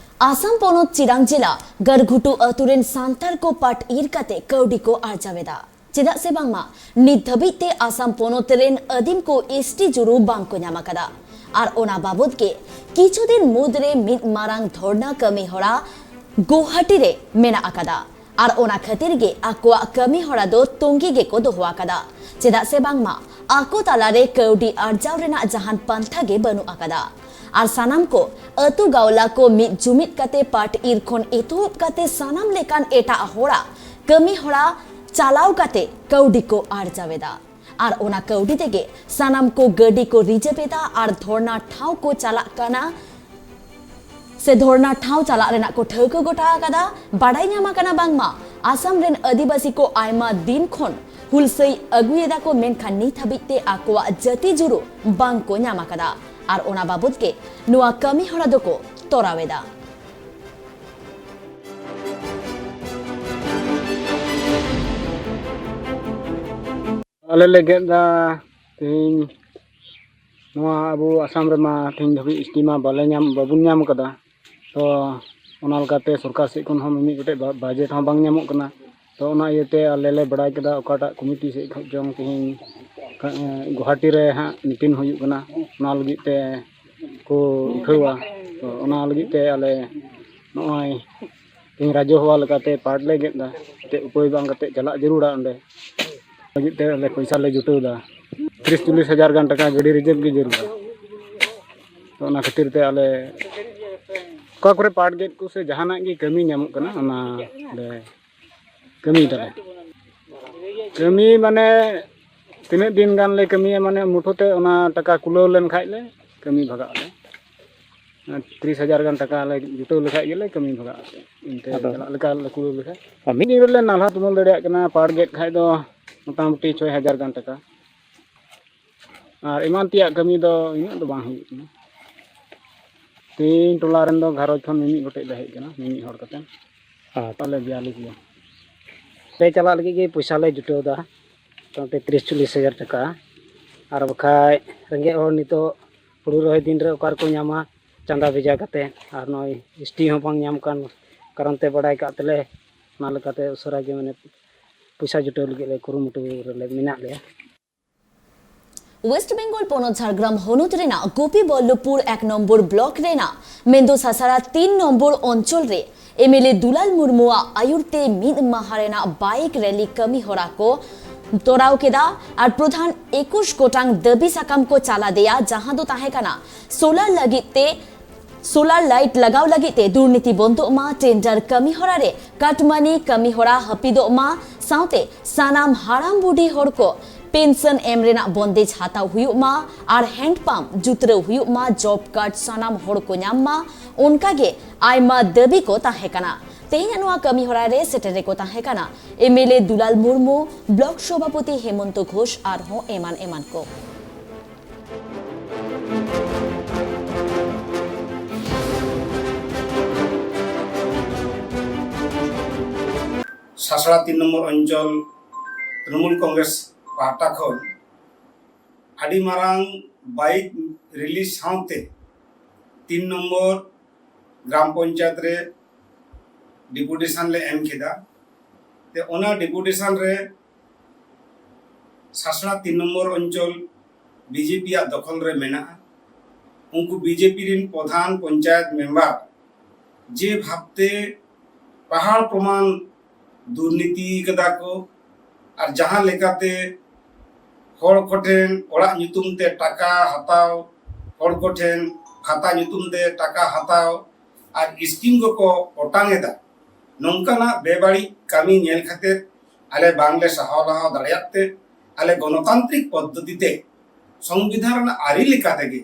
ᱟᱥᱟᱢ ᱯᱚᱱᱚᱛ ᱪᱤᱨᱟᱝ ᱡᱮᱞᱟ ᱜᱟᱨᱜᱷᱩᱴᱩ ᱟᱹᱛᱩ ᱨᱮᱱ ᱥᱟᱱᱛᱟᱲ ᱠᱚ ᱯᱟᱴ ᱤᱨ ᱠᱟᱛᱮ ᱠᱟᱹᱣᱰᱤ ᱠᱚ ᱟᱨᱡᱟᱣ ᱮᱫᱟ᱾ ᱪᱮᱫᱟᱜ ᱥᱮ ᱵᱟᱝᱢᱟ ᱱᱤᱛ ᱫᱷᱟᱹᱵᱤᱡ ᱛᱮ ᱟᱥᱟᱢ ᱯᱚᱱᱚᱛ ᱨᱮᱱ ᱟᱹᱫᱤᱢ ᱠᱚ ᱮᱥ ᱴᱤ ᱡᱩᱨᱩ ᱵᱟᱝ ᱠᱚ ᱧᱟᱢ ᱟᱠᱟᱫᱟ᱾ ᱟᱨ ᱚᱱᱟ ᱵᱟᱵᱚᱛ ᱜᱮ ᱠᱤᱪᱷᱩ ᱫᱤᱱ ᱢᱩᱫᱽ ᱨᱮ ᱢᱤᱫ ᱢᱟᱨᱟᱝ ᱫᱷᱚᱨᱱᱟ ᱠᱟᱹᱢᱤ ᱦᱚᱨᱟ ᱜᱩᱣᱟᱦᱟᱴᱤ ᱨᱮ ᱢᱮᱱᱟᱜ ᱟᱠᱟᱫᱟ᱾ ᱟᱨ ᱚᱱᱟ ᱠᱷᱟᱹᱛᱤᱨ ᱜᱮ ᱟᱠᱚᱣᱟᱜ ᱠᱟᱹᱢᱤ ᱦᱚᱨᱟ ᱫᱚ ᱛᱚᱝᱜᱤ ᱜᱮᱠᱚ ᱫᱚᱦᱚ ᱟᱠᱟᱫᱟ᱾ ᱪᱮᱫᱟᱜ ᱥᱮ ᱵᱟᱝᱢᱟ ᱟᱠᱚ ᱛᱟᱞᱟᱨᱮ ᱠᱟᱹᱣᱰᱤ ᱟᱨᱡᱟᱣ ᱨᱮᱱᱟᱜ ᱡᱟᱦᱟᱱ ᱯᱟᱱᱛᱷᱟ ᱜᱮ ᱵᱟᱹᱱᱩᱜ ᱟᱠᱟᱫᱟ᱾ ᱟᱨ ᱥᱟᱱᱟᱢ ᱠᱚ ᱟᱹᱛᱩ ᱜᱟᱶᱞᱟ ᱠᱚ ᱢᱤᱫ ᱡᱩᱢᱤᱫ ᱠᱟᱛᱮ ᱯᱟᱴ ᱤᱨ ᱠᱷᱚᱱ ᱮᱛᱚᱦᱚᱵ ᱠᱟᱛᱮ ᱥᱟᱱᱟᱢ ᱞᱮᱠᱟᱱ ᱮᱴᱟᱜ ᱦᱚᱲᱟᱜ ᱠᱟᱹᱢᱤ ᱦᱚᱨᱟ ᱪᱟᱞᱟᱣ ᱠᱟᱛᱮ ᱠᱟᱹᱣᱰᱤ ᱠᱚ ᱟᱨᱡᱟᱣ ᱮᱫᱟ᱾ ᱟᱨ ᱚᱱᱟ ᱠᱟᱹᱣᱰᱤ ᱛᱮᱜᱮ ᱥᱟᱱᱟᱢ ᱠᱚ ᱜᱟᱹᱰᱤ ᱠᱚ ᱨᱤᱡᱟᱹᱵᱷ ᱮᱫᱟ ᱟᱨ ᱫᱷᱚᱨᱱᱟ ᱴᱷᱟᱶ ᱠᱚ ᱪᱟᱞᱟᱜ ᱠᱟᱱᱟ᱾ ᱥᱮ ᱫᱷᱚᱨᱱᱟ ᱴᱷᱟᱶ ᱪᱟᱞᱟᱜ ᱨᱮᱱᱟᱜ ᱠᱚ ᱴᱷᱟᱹᱣᱠᱟᱹ ᱜᱚᱴᱟ ᱟᱠᱟᱫᱟ᱾ ᱵᱟᱰᱟᱭ ᱧᱟᱢ ᱟᱠᱟᱱᱟ ᱵᱟᱝᱢᱟ ᱟᱥᱟᱢ ᱨᱮᱱ ᱟᱹᱫᱤᱵᱟᱹᱥᱤ ᱠᱚ ᱟᱭᱢᱟ ᱫᱤᱱ ᱠᱷᱚᱱ ᱦᱩᱞᱥᱟᱹᱭ ᱟᱹᱜᱩᱭᱮᱫᱟ ᱠᱚ, ᱢᱮᱱᱠᱷᱟᱱ ᱱᱤᱛ ᱦᱟᱹᱵᱤᱡ ᱛᱮ ᱟᱠᱚᱣᱟᱜ ᱡᱟᱹᱛᱤ ᱡᱩᱨᱩ ᱵᱟᱝ ᱠᱚ ᱧᱟᱢ ᱟᱠᱟᱫᱟ᱾ ᱟᱨ ᱚᱱᱟ ᱵᱟᱵᱚᱛ ᱜᱮ ᱱᱚᱣᱟ ᱠᱟᱹᱢᱤ ᱦᱚᱨᱟ ᱫᱚᱠᱚ ᱛᱚᱨᱟᱣ ᱮᱫᱟ᱾ ᱟᱞᱮ ᱞᱮ ᱜᱮᱫ ᱮᱫᱟ ᱛᱮᱦᱮᱧ᱾ ᱱᱚᱣᱟ ᱟᱵᱚ ᱟᱥᱟᱢ ᱨᱮᱢᱟ ᱛᱮᱦᱮᱧ ᱫᱷᱟᱹᱵᱤᱡ ᱮᱥ ᱴᱤ ᱢᱟ ᱵᱟᱞᱮ ᱧᱟᱢ, ᱵᱟᱵᱚᱱ ᱧᱟᱢ ᱠᱟᱫᱟ᱾ ᱛᱚ ᱚᱱᱟ ᱞᱮᱠᱟᱛᱮ ᱥᱚᱨᱠᱟᱨ ᱥᱮᱫ ᱠᱷᱚᱱ ᱦᱚᱸ ᱢᱤᱢᱤᱫ ᱜᱚᱴᱮᱡ ᱵᱟ- ᱵᱟᱡᱮᱴ ᱦᱚᱸ ᱵᱟᱝ ᱧᱟᱢᱚᱜ ᱠᱟᱱᱟ᱾ ᱛᱚ ᱚᱱᱟ ᱤᱭᱟᱹᱛᱮ ᱟᱞᱮ ᱞᱮ ᱵᱟᱲᱟᱭ ᱠᱮᱫᱟ ᱚᱠᱟᱴᱟᱜ ᱠᱚᱢᱤᱴᱤ ᱥᱮᱫ ᱠᱷᱚᱱ ᱪᱚᱝ ᱛᱮᱦᱮᱧ ᱜᱩᱣᱟᱦᱟᱴᱤ ᱨᱮ ᱦᱟᱸᱜ ᱢᱤᱴᱤᱝ ᱦᱩᱭᱩᱜ ᱠᱟᱱᱟ, ᱚᱱᱟ ᱞᱟᱹᱜᱤᱫ ᱛᱮ ᱠᱚ ᱩᱴᱷᱟᱹᱣᱟ᱾ ᱛᱚ ᱚᱱᱟ ᱞᱟᱹᱜᱤᱫ ᱛᱮ ᱟᱞᱮ ᱱᱚᱜᱼᱚᱭ ᱛᱮᱦᱮᱧ ᱨᱟᱡᱽᱡᱚ ᱥᱚᱵᱷᱟ ᱞᱮᱠᱟᱛᱮ ᱯᱟᱴ ᱞᱮ ᱜᱮᱫ ᱮᱫᱟ᱾ ᱮᱱᱛᱮᱫ ᱩᱯᱟᱹᱭ ᱵᱟᱝ ᱠᱟᱛᱮᱫ ᱪᱟᱞᱟᱜ ᱡᱟᱹᱨᱩᱲᱟ ᱚᱸᱰᱮ᱾ ᱞᱟᱹᱜᱤᱫ ᱛᱮ ᱟᱞᱮ ᱯᱚᱭᱥᱟ ᱞᱮ ᱡᱩᱴᱟᱹᱣ ᱮᱫᱟ᱾ ᱛᱤᱨᱤᱥ ᱪᱚᱞᱞᱤᱥ ᱦᱟᱡᱟᱨ ᱜᱟᱱ ᱴᱟᱠᱟ ᱜᱟᱹᱰᱤ ᱨᱤᱡᱟᱹᱵᱷ ᱜᱮ ᱡᱟᱹᱨᱩᱲᱟ᱾ ᱛᱚ ᱚᱱᱟ ᱠᱷᱟᱹᱛᱤᱨ ᱛᱮ ᱟᱞᱮ ᱚᱠᱟ ᱠᱚᱨᱮ ᱯᱟᱴ ᱜᱮᱫ ᱠᱚ ᱥᱮ ᱡᱟᱦᱟᱱᱟᱜ ᱜᱮ ᱠᱟᱹᱢᱤ ᱧᱟᱢᱚᱜ ᱠᱟᱱᱟ, ᱚᱱᱟ ᱞᱮ ᱠᱟᱹᱢᱤᱭ ᱫᱟᱞᱮ᱾ ᱠᱟᱹᱢᱤ ᱢᱟᱱᱮ ᱛᱤᱱᱟᱹᱜ ᱫᱤᱱ ᱜᱟᱱ ᱞᱮ ᱠᱟᱹᱢᱤᱭᱟ, ᱢᱟᱱᱮ ᱢᱩᱴᱷᱟᱹ ᱛᱮ ᱚᱱᱟ ᱴᱟᱠᱟ ᱠᱩᱞᱟᱹᱣ ᱞᱮᱱ ᱠᱷᱟᱡ ᱞᱮ ᱠᱟᱹᱢᱤ ᱵᱷᱟᱜᱟᱜ ᱟᱞᱮ᱾ ᱛᱤᱨᱤᱥ ᱦᱟᱡᱟᱨ ᱜᱟᱱ ᱴᱟᱠᱟ ᱞᱮ ᱡᱩᱴᱟᱹᱣ ᱞᱮᱠᱷᱟᱡ ᱜᱮᱞᱮ ᱠᱟᱹᱢᱤ ᱵᱷᱟᱜᱟᱜᱼᱟ᱾ ᱮᱱᱛᱮ ᱟᱫᱚ ᱪᱟᱞᱟᱜ ᱞᱮᱠᱟ ᱞᱮ ᱠᱩᱞᱟᱹᱣ ᱞᱮᱠᱷᱟᱡ ᱟᱨ ᱢᱤᱫ ᱢᱤᱫ ᱫᱤᱱ ᱨᱮᱞᱮ ᱱᱟᱞᱦᱟ ᱛᱩᱢᱟᱹᱞ ᱫᱟᱲᱮᱭᱟᱜ ᱠᱟᱱᱟ᱾ ᱯᱟᱴ ᱜᱮᱫ ᱠᱷᱟᱡ ᱫᱚ ᱢᱚᱴᱟᱢᱩᱴᱤ ᱪᱷᱚᱭ ᱦᱟᱡᱟᱨ ᱜᱟᱱ ᱴᱟᱠᱟ᱾ ᱟᱨ ᱮᱢᱟᱱ ᱛᱮᱭᱟᱜ ᱠᱟᱹᱢᱤ ᱫᱚ ᱤᱱᱟᱹᱜ ᱫᱚ ᱵᱟᱝ ᱦᱩᱭᱩᱜ ᱠᱟᱱᱟ᱾ ᱛᱤᱦᱤᱧ ᱴᱚᱞᱟ ᱨᱮᱱ ᱫᱚ ᱜᱷᱟᱨᱚᱸᱡᱽ ᱠᱷᱚᱱ ᱢᱤᱢᱤᱫ ᱜᱚᱴᱮᱡ ᱞᱮ ᱦᱮᱡ ᱠᱟᱱᱟ, ᱢᱤᱢᱤᱫ ᱦᱚᱲ ᱠᱟᱛᱮ᱾ ᱟᱨ ᱟᱞᱮ ᱵᱤᱭᱟᱞᱤᱥ ᱜᱮ᱾ ᱛᱮ ᱪᱟᱞᱟᱜ ᱞᱟᱹᱜᱤᱫ ᱜᱮ ᱯᱚᱭᱥᱟ ᱞᱮ ᱡᱩᱴᱟᱹᱣ ᱮᱫᱟ, ᱢᱚᱴᱟᱢᱩᱴᱤ ᱛᱤᱨᱤᱥ ᱪᱚᱞᱞᱤᱥ ᱦᱟᱡᱟᱨ ᱴᱟᱠᱟ᱾ ᱟᱨ ᱵᱟᱠᱷᱟᱡ ᱨᱮᱸᱜᱮᱡ ᱦᱚᱲ ᱱᱤᱛᱚᱜ ᱦᱩᱲᱩ ᱨᱚᱦᱚᱭ ᱫᱤᱱ ᱨᱮ ᱚᱠᱟ ᱨᱮᱠᱚ ᱧᱟᱢᱟ? ᱪᱟᱸᱫᱟ ᱵᱷᱮᱡᱟ ᱠᱟᱛᱮ, ᱟᱨ ᱱᱚᱜᱼᱚᱭ ᱮᱥ ᱴᱤ ᱦᱚᱸ ᱵᱟᱝ ᱧᱟᱢ ᱠᱟᱱ ᱠᱟᱨᱚᱱ ᱛᱮ ᱵᱟᱰᱟᱭ ᱠᱟᱜ ᱛᱮᱞᱮ, ᱚᱱᱟ ᱞᱮᱠᱟᱛᱮ ᱩᱥᱟᱹᱨᱟ ᱜᱮ ᱢᱟᱱᱮ ᱯᱚᱭᱥᱟ ᱡᱩᱴᱟᱹᱣ ᱞᱟᱹᱜᱤᱫ ᱞᱮ ᱠᱩᱨᱩᱢᱩᱴᱩ ᱨᱮᱞᱮ ᱢᱮᱱᱟᱜ ᱞᱮᱭᱟ᱾ ᱳᱭᱮᱥᱴ ᱵᱮᱝᱜᱚᱞ ᱯᱚᱱᱚᱛ ᱡᱷᱟᱲᱜᱨᱟᱢ ᱦᱚᱱᱚᱛ ᱨᱮᱱᱟᱜ ᱜᱳᱯᱤᱵᱚᱞᱞᱚᱵᱷᱯᱩᱨ ᱮᱠ ᱱᱚᱢᱵᱚᱨ ᱵᱞᱚᱠ ᱨᱮᱱᱟᱜ ᱢᱮᱱᱫᱚ ᱥᱟᱥᱟᱲᱟ ᱛᱤᱱ ᱱᱚᱢᱵᱚᱨ ᱚᱧᱪᱚᱞ ᱨᱮ ᱮᱢ ᱮᱞ ᱮ ᱫᱩᱞᱟᱞ ᱢᱩᱨᱢᱩᱣᱟᱜ ᱟᱹᱭᱩᱨ ᱛᱮ ᱢᱤᱫ ᱢᱟᱦᱟ ᱨᱮᱱᱟᱜ ᱵᱟᱭᱤᱠ ᱨᱮᱞᱤ ᱠᱟᱹᱢᱤ ᱦᱚᱨᱟ ᱠᱚ ᱛᱚᱨᱟᱣ ᱠᱮᱫᱟ ᱟᱨ ᱯᱨᱚᱫᱷᱟᱱ ᱮᱠᱩᱥ ᱜᱚᱴᱟᱝ ᱫᱟᱹᱵᱤ ᱥᱟᱠᱟᱢ ᱠᱚ ᱪᱟᱞ ᱟᱫᱮᱭᱟ, ᱡᱟᱦᱟᱸ ᱫᱚ ᱛᱟᱦᱮᱸ ᱠᱟᱱᱟ ᱥᱳᱞᱟᱨ ᱞᱟᱹᱜᱤᱫ ᱛᱮ ᱥᱳᱞᱟᱨ ᱞᱟᱭᱤᱴ ᱞᱟᱜᱟᱣ ᱞᱟᱹᱜᱤᱫ ᱛᱮ ᱫᱩᱨᱱᱤᱛᱤ ᱵᱚᱱᱫᱚᱜ ᱢᱟ, ᱴᱮᱱᱰᱟᱨ ᱠᱟᱹᱢᱤ ᱦᱚᱨᱟ ᱨᱮ ᱠᱟᱴᱢᱟᱱᱤ ᱠᱟᱹᱢᱤ ᱦᱚᱨᱟ ᱦᱟᱹᱯᱤᱫᱚᱜ ᱢᱟ, ᱥᱟᱶᱛᱮ ᱥᱟᱱᱟᱢ ᱦᱟᱲᱟᱢ ᱵᱩᱰᱷᱤ ᱦᱚᱲ ᱠᱚ ᱯᱮᱱᱥᱚᱱ ᱮᱢ ᱨᱮᱱᱟᱜ ᱵᱚᱱᱫᱮᱡ ᱦᱟᱛᱟᱣ ᱦᱩᱭᱩᱜ ᱢᱟ ᱟᱨ ᱦᱮᱱᱰ ᱯᱟᱢᱯ ᱡᱩᱛᱨᱟᱹᱣ ᱦᱩᱭᱩᱜ ᱢᱟ, ᱡᱚᱵ ᱠᱟᱨᱰ ᱥᱟᱱᱟᱢ ᱦᱚᱲ ᱠᱚ ᱧᱟᱢ ᱢᱟ, ᱚᱱᱠᱟ ᱜᱮ ᱟᱭᱢᱟ ᱫᱟᱹᱵᱤ ᱠᱚ ᱛᱟᱦᱮᱸ ᱠᱟᱱᱟ᱾ ᱛᱮᱦᱮᱧᱟᱜ ᱱᱚᱣᱟ ᱠᱟᱹᱢᱤ ᱦᱚᱨᱟ ᱨᱮ ᱥᱮᱴᱮᱨ ᱨᱮᱠᱚ ᱛᱟᱦᱮᱸ ᱠᱟᱱᱟ M L A Dulal Murmu, block ᱥᱚᱵᱷᱟᱯᱚᱛᱤ ᱦᱮᱢᱚᱱᱛᱚ ᱜᱷᱳᱥ ᱟᱨᱦᱚᱸ ᱮᱢᱟᱱ ᱮᱢᱟᱱ ᱠᱚ᱾ ᱥᱟᱥᱲᱟ ᱛᱤᱱ ᱱᱚᱢᱵᱚᱨ ᱚᱧᱪᱚᱞ ᱛᱨᱤᱱᱢᱩᱞ ᱠᱚᱝᱜᱨᱮᱥ ᱯᱟᱦᱴᱟ ᱠᱷᱚᱱ ᱟᱹᱰᱤ ᱢᱟᱨᱟᱝ ᱵᱟᱭᱤᱠ ᱨᱮᱞᱤ ᱥᱟᱶᱛᱮ ᱛᱤᱱ ᱱᱚᱢᱵᱚᱨ ᱜᱨᱟᱢ ᱯᱚᱧᱪᱟᱭᱮᱛ ᱨᱮ ᱰᱮᱯᱩᱴᱮᱥᱚᱱ ᱞᱮ ᱮᱢ ᱠᱮᱫᱟ᱾ ᱛᱮ ᱚᱱᱟ ᱰᱮᱯᱩᱴᱮᱥᱚᱱ ᱨᱮ ᱥᱟᱥᱲᱟ ᱛᱤᱱ ᱱᱚᱢᱵᱚᱨ ᱚᱧᱪᱚᱞ ᱵᱤᱡᱮᱯᱤ ᱟᱜ ᱫᱚᱠᱷᱚᱞ ᱨᱮ ᱢᱮᱱᱟᱜᱼᱟ᱾ ᱩᱱᱠᱩ ᱵᱤᱡᱮᱯᱤ ᱨᱮᱱ ᱯᱨᱚᱫᱷᱟᱱ ᱯᱚᱧᱪᱟᱭᱮᱛ ᱢᱮᱢᱵᱟᱨ ᱡᱮ ᱵᱷᱟᱵᱽᱛᱮ ᱯᱟᱦᱟᱲ ᱯᱨᱚᱢᱟᱱ ᱫᱩᱨᱱᱤᱛᱤ ᱠᱟᱫᱟ ᱠᱚ, ᱟᱨ ᱡᱟᱦᱟᱸ ᱞᱮᱠᱟᱛᱮ ᱦᱚᱲ ᱠᱚᱴᱷᱮᱱ ᱚᱲᱟᱜ ᱧᱩᱛᱩᱢ ᱛᱮ ᱴᱟᱠᱟ ᱦᱟᱛᱟᱣ, ᱦᱚᱲ ᱠᱚᱴᱷᱮᱱ ᱵᱷᱟᱛᱟ ᱧᱩᱛᱩᱢ ᱛᱮ ᱴᱟᱠᱟ ᱦᱟᱛᱟᱣ ᱟᱨ ᱥᱠᱤᱢ ᱠᱚᱠᱚ ᱚᱴᱟᱝ ᱮᱫᱟ, ᱱᱚᱝᱠᱟᱱᱟᱜ ᱵᱮᱵᱟᱹᱲᱤᱡ ᱠᱟᱹᱢᱤ ᱧᱮᱞ ᱠᱟᱛᱮ ᱟᱞᱮ ᱵᱟᱝᱞᱮ ᱥᱟᱦᱟᱣ ᱞᱟᱦᱟᱣ ᱫᱟᱲᱮᱭᱟᱜ ᱛᱮ ᱟᱞᱮ ᱜᱚᱱᱚᱛᱟᱱᱛᱨᱤᱠ ᱯᱚᱫᱽᱫᱷᱚᱛᱤ ᱛᱮ ᱥᱚᱝᱵᱤᱫᱷᱟᱱ ᱨᱮᱱᱟᱜ ᱟᱹᱨᱤ ᱞᱮᱠᱟ ᱛᱮᱜᱮ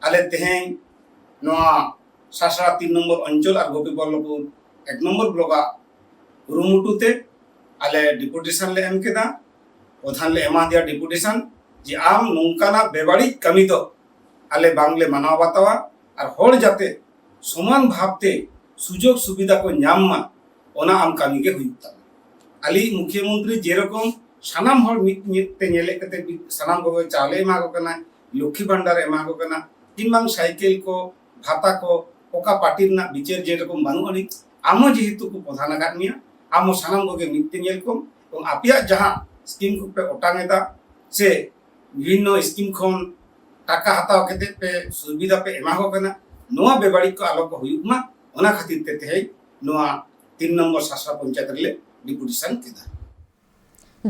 ᱟᱞᱮ ᱛᱮᱦᱮᱧ ᱱᱚᱣᱟ ᱥᱟᱥᱲᱟ ᱛᱤᱱ ᱱᱚᱢᱵᱚᱨ ᱚᱧᱪᱚᱞ ᱟᱨ ᱜᱳᱯᱤᱵᱚᱞᱞᱚᱵᱷᱯᱩᱨ ᱮᱠ ᱱᱚᱢᱵᱚᱨ ᱵᱞᱚᱠ ᱟᱜ ᱠᱩᱨᱩᱢᱩᱴᱩ ᱛᱮ ᱟᱞᱮ ᱰᱮᱯᱩᱴᱮᱥᱚᱱ ᱞᱮ ᱮᱢ ᱠᱮᱫᱟ᱾ ᱯᱨᱚᱫᱷᱟᱱ ᱞᱮ ᱮᱢᱟ ᱫᱮᱭᱟ ᱰᱮᱯᱩᱴᱮᱥᱚᱱ ᱡᱮ ᱟᱢ ᱱᱚᱝᱠᱟᱱᱟᱜ ᱵᱮᱵᱟᱹᱲᱤᱡ ᱠᱟᱹᱢᱤ ᱫᱚ ᱟᱞᱮ ᱵᱟᱝᱞᱮ ᱢᱟᱱᱟᱣ ᱵᱟᱛᱟᱣᱟ ᱟᱨ ᱦᱚᱲ ᱡᱟᱛᱮ ᱥᱚᱢᱟᱱ ᱵᱷᱟᱵᱽᱛᱮ ᱥᱩᱡᱳᱜᱽ ᱥᱩᱵᱤᱫᱷᱟ ᱠᱚ ᱧᱟᱢ ᱢᱟ, ᱚᱱᱟ ᱟᱢ ᱠᱟᱹᱢᱤ ᱜᱮ ᱦᱩᱭᱩᱜ ᱛᱟᱢᱟ᱾ ᱟᱞᱮᱭᱤᱡ ᱢᱩᱠᱷᱭᱟᱹ ᱢᱚᱱᱛᱨᱤ ᱡᱮᱨᱚᱠᱚᱢ ᱥᱟᱱᱟᱢ ᱦᱚᱲ ᱢᱤᱫ ᱢᱤᱫ ᱛᱮ ᱧᱮᱞᱮᱫ ᱠᱟᱛᱮ ᱥᱟᱱᱟᱢ ᱠᱚᱜᱮ ᱪᱟᱣᱞᱮ ᱮᱢᱟ ᱠᱚ ᱠᱟᱱᱟ, ᱞᱚᱠᱠᱷᱤ ᱵᱷᱟᱱᱰᱟᱨ ᱮᱢᱟ ᱠᱚ ᱠᱟᱱᱟ, ᱠᱤᱝᱵᱟ ᱥᱟᱭᱠᱮᱞ ᱠᱚ, ᱵᱷᱟᱛᱟ ᱠᱚ, ᱚᱠᱟ ᱯᱟᱨᱴᱤ ᱨᱮᱱᱟᱜ ᱵᱤᱪᱟᱹᱨ ᱡᱮᱨᱚᱠᱚᱢ ᱵᱟᱹᱱᱩᱜ ᱟᱹᱱᱤᱡ, ᱟᱢ ᱦᱚᱸ ᱡᱮᱦᱮᱛᱩ ᱠᱚ ᱯᱨᱚᱫᱷᱟᱱ ᱟᱠᱟᱫ ᱢᱮᱭᱟ, ᱟᱢ ᱦᱚᱸ ᱥᱟᱱᱟᱢ ᱠᱚᱜᱮ ᱢᱤᱫ ᱛᱮ ᱧᱮᱞ ᱠᱚᱢ, ᱮᱵᱚᱝ ᱟᱯᱮᱭᱟᱜ ᱡᱟᱦᱟᱸ ᱥᱠᱤᱢ ᱠᱚᱯᱮ ᱚᱴᱟᱝ ᱮᱫᱟ ᱥᱮ ᱵᱤᱵᱷᱤᱱᱱᱚ ᱥᱠᱤᱢ ᱠᱷᱚᱱ ᱴᱟᱠᱟ ᱦᱟᱛᱟᱣ ᱠᱟᱛᱮ ᱯᱮ ᱥᱩᱵᱤᱫᱷᱟ ᱯᱮ ᱮᱢᱟ ᱠᱚ ᱠᱟᱱᱟ, ᱱᱚᱣᱟ ᱵᱮᱵᱟᱹᱲᱤᱡ ᱠᱚ ᱟᱞᱚ ᱠᱚ ᱦᱩᱭᱩᱜ ᱢᱟ, ᱚᱱᱟ ᱠᱷᱟᱹᱛᱤᱨ ᱛᱮ ᱛᱮᱦᱮᱧ ᱱᱚᱣᱟ ᱛᱤᱱ ᱱᱚᱢᱵᱚᱨ ᱥᱟᱥᱨᱟ ᱯᱚᱧᱪᱟᱭᱮᱛ ᱨᱮᱞᱮ ᱰᱮᱯᱩᱴᱮᱥᱚᱱ ᱠᱮᱫᱟ᱾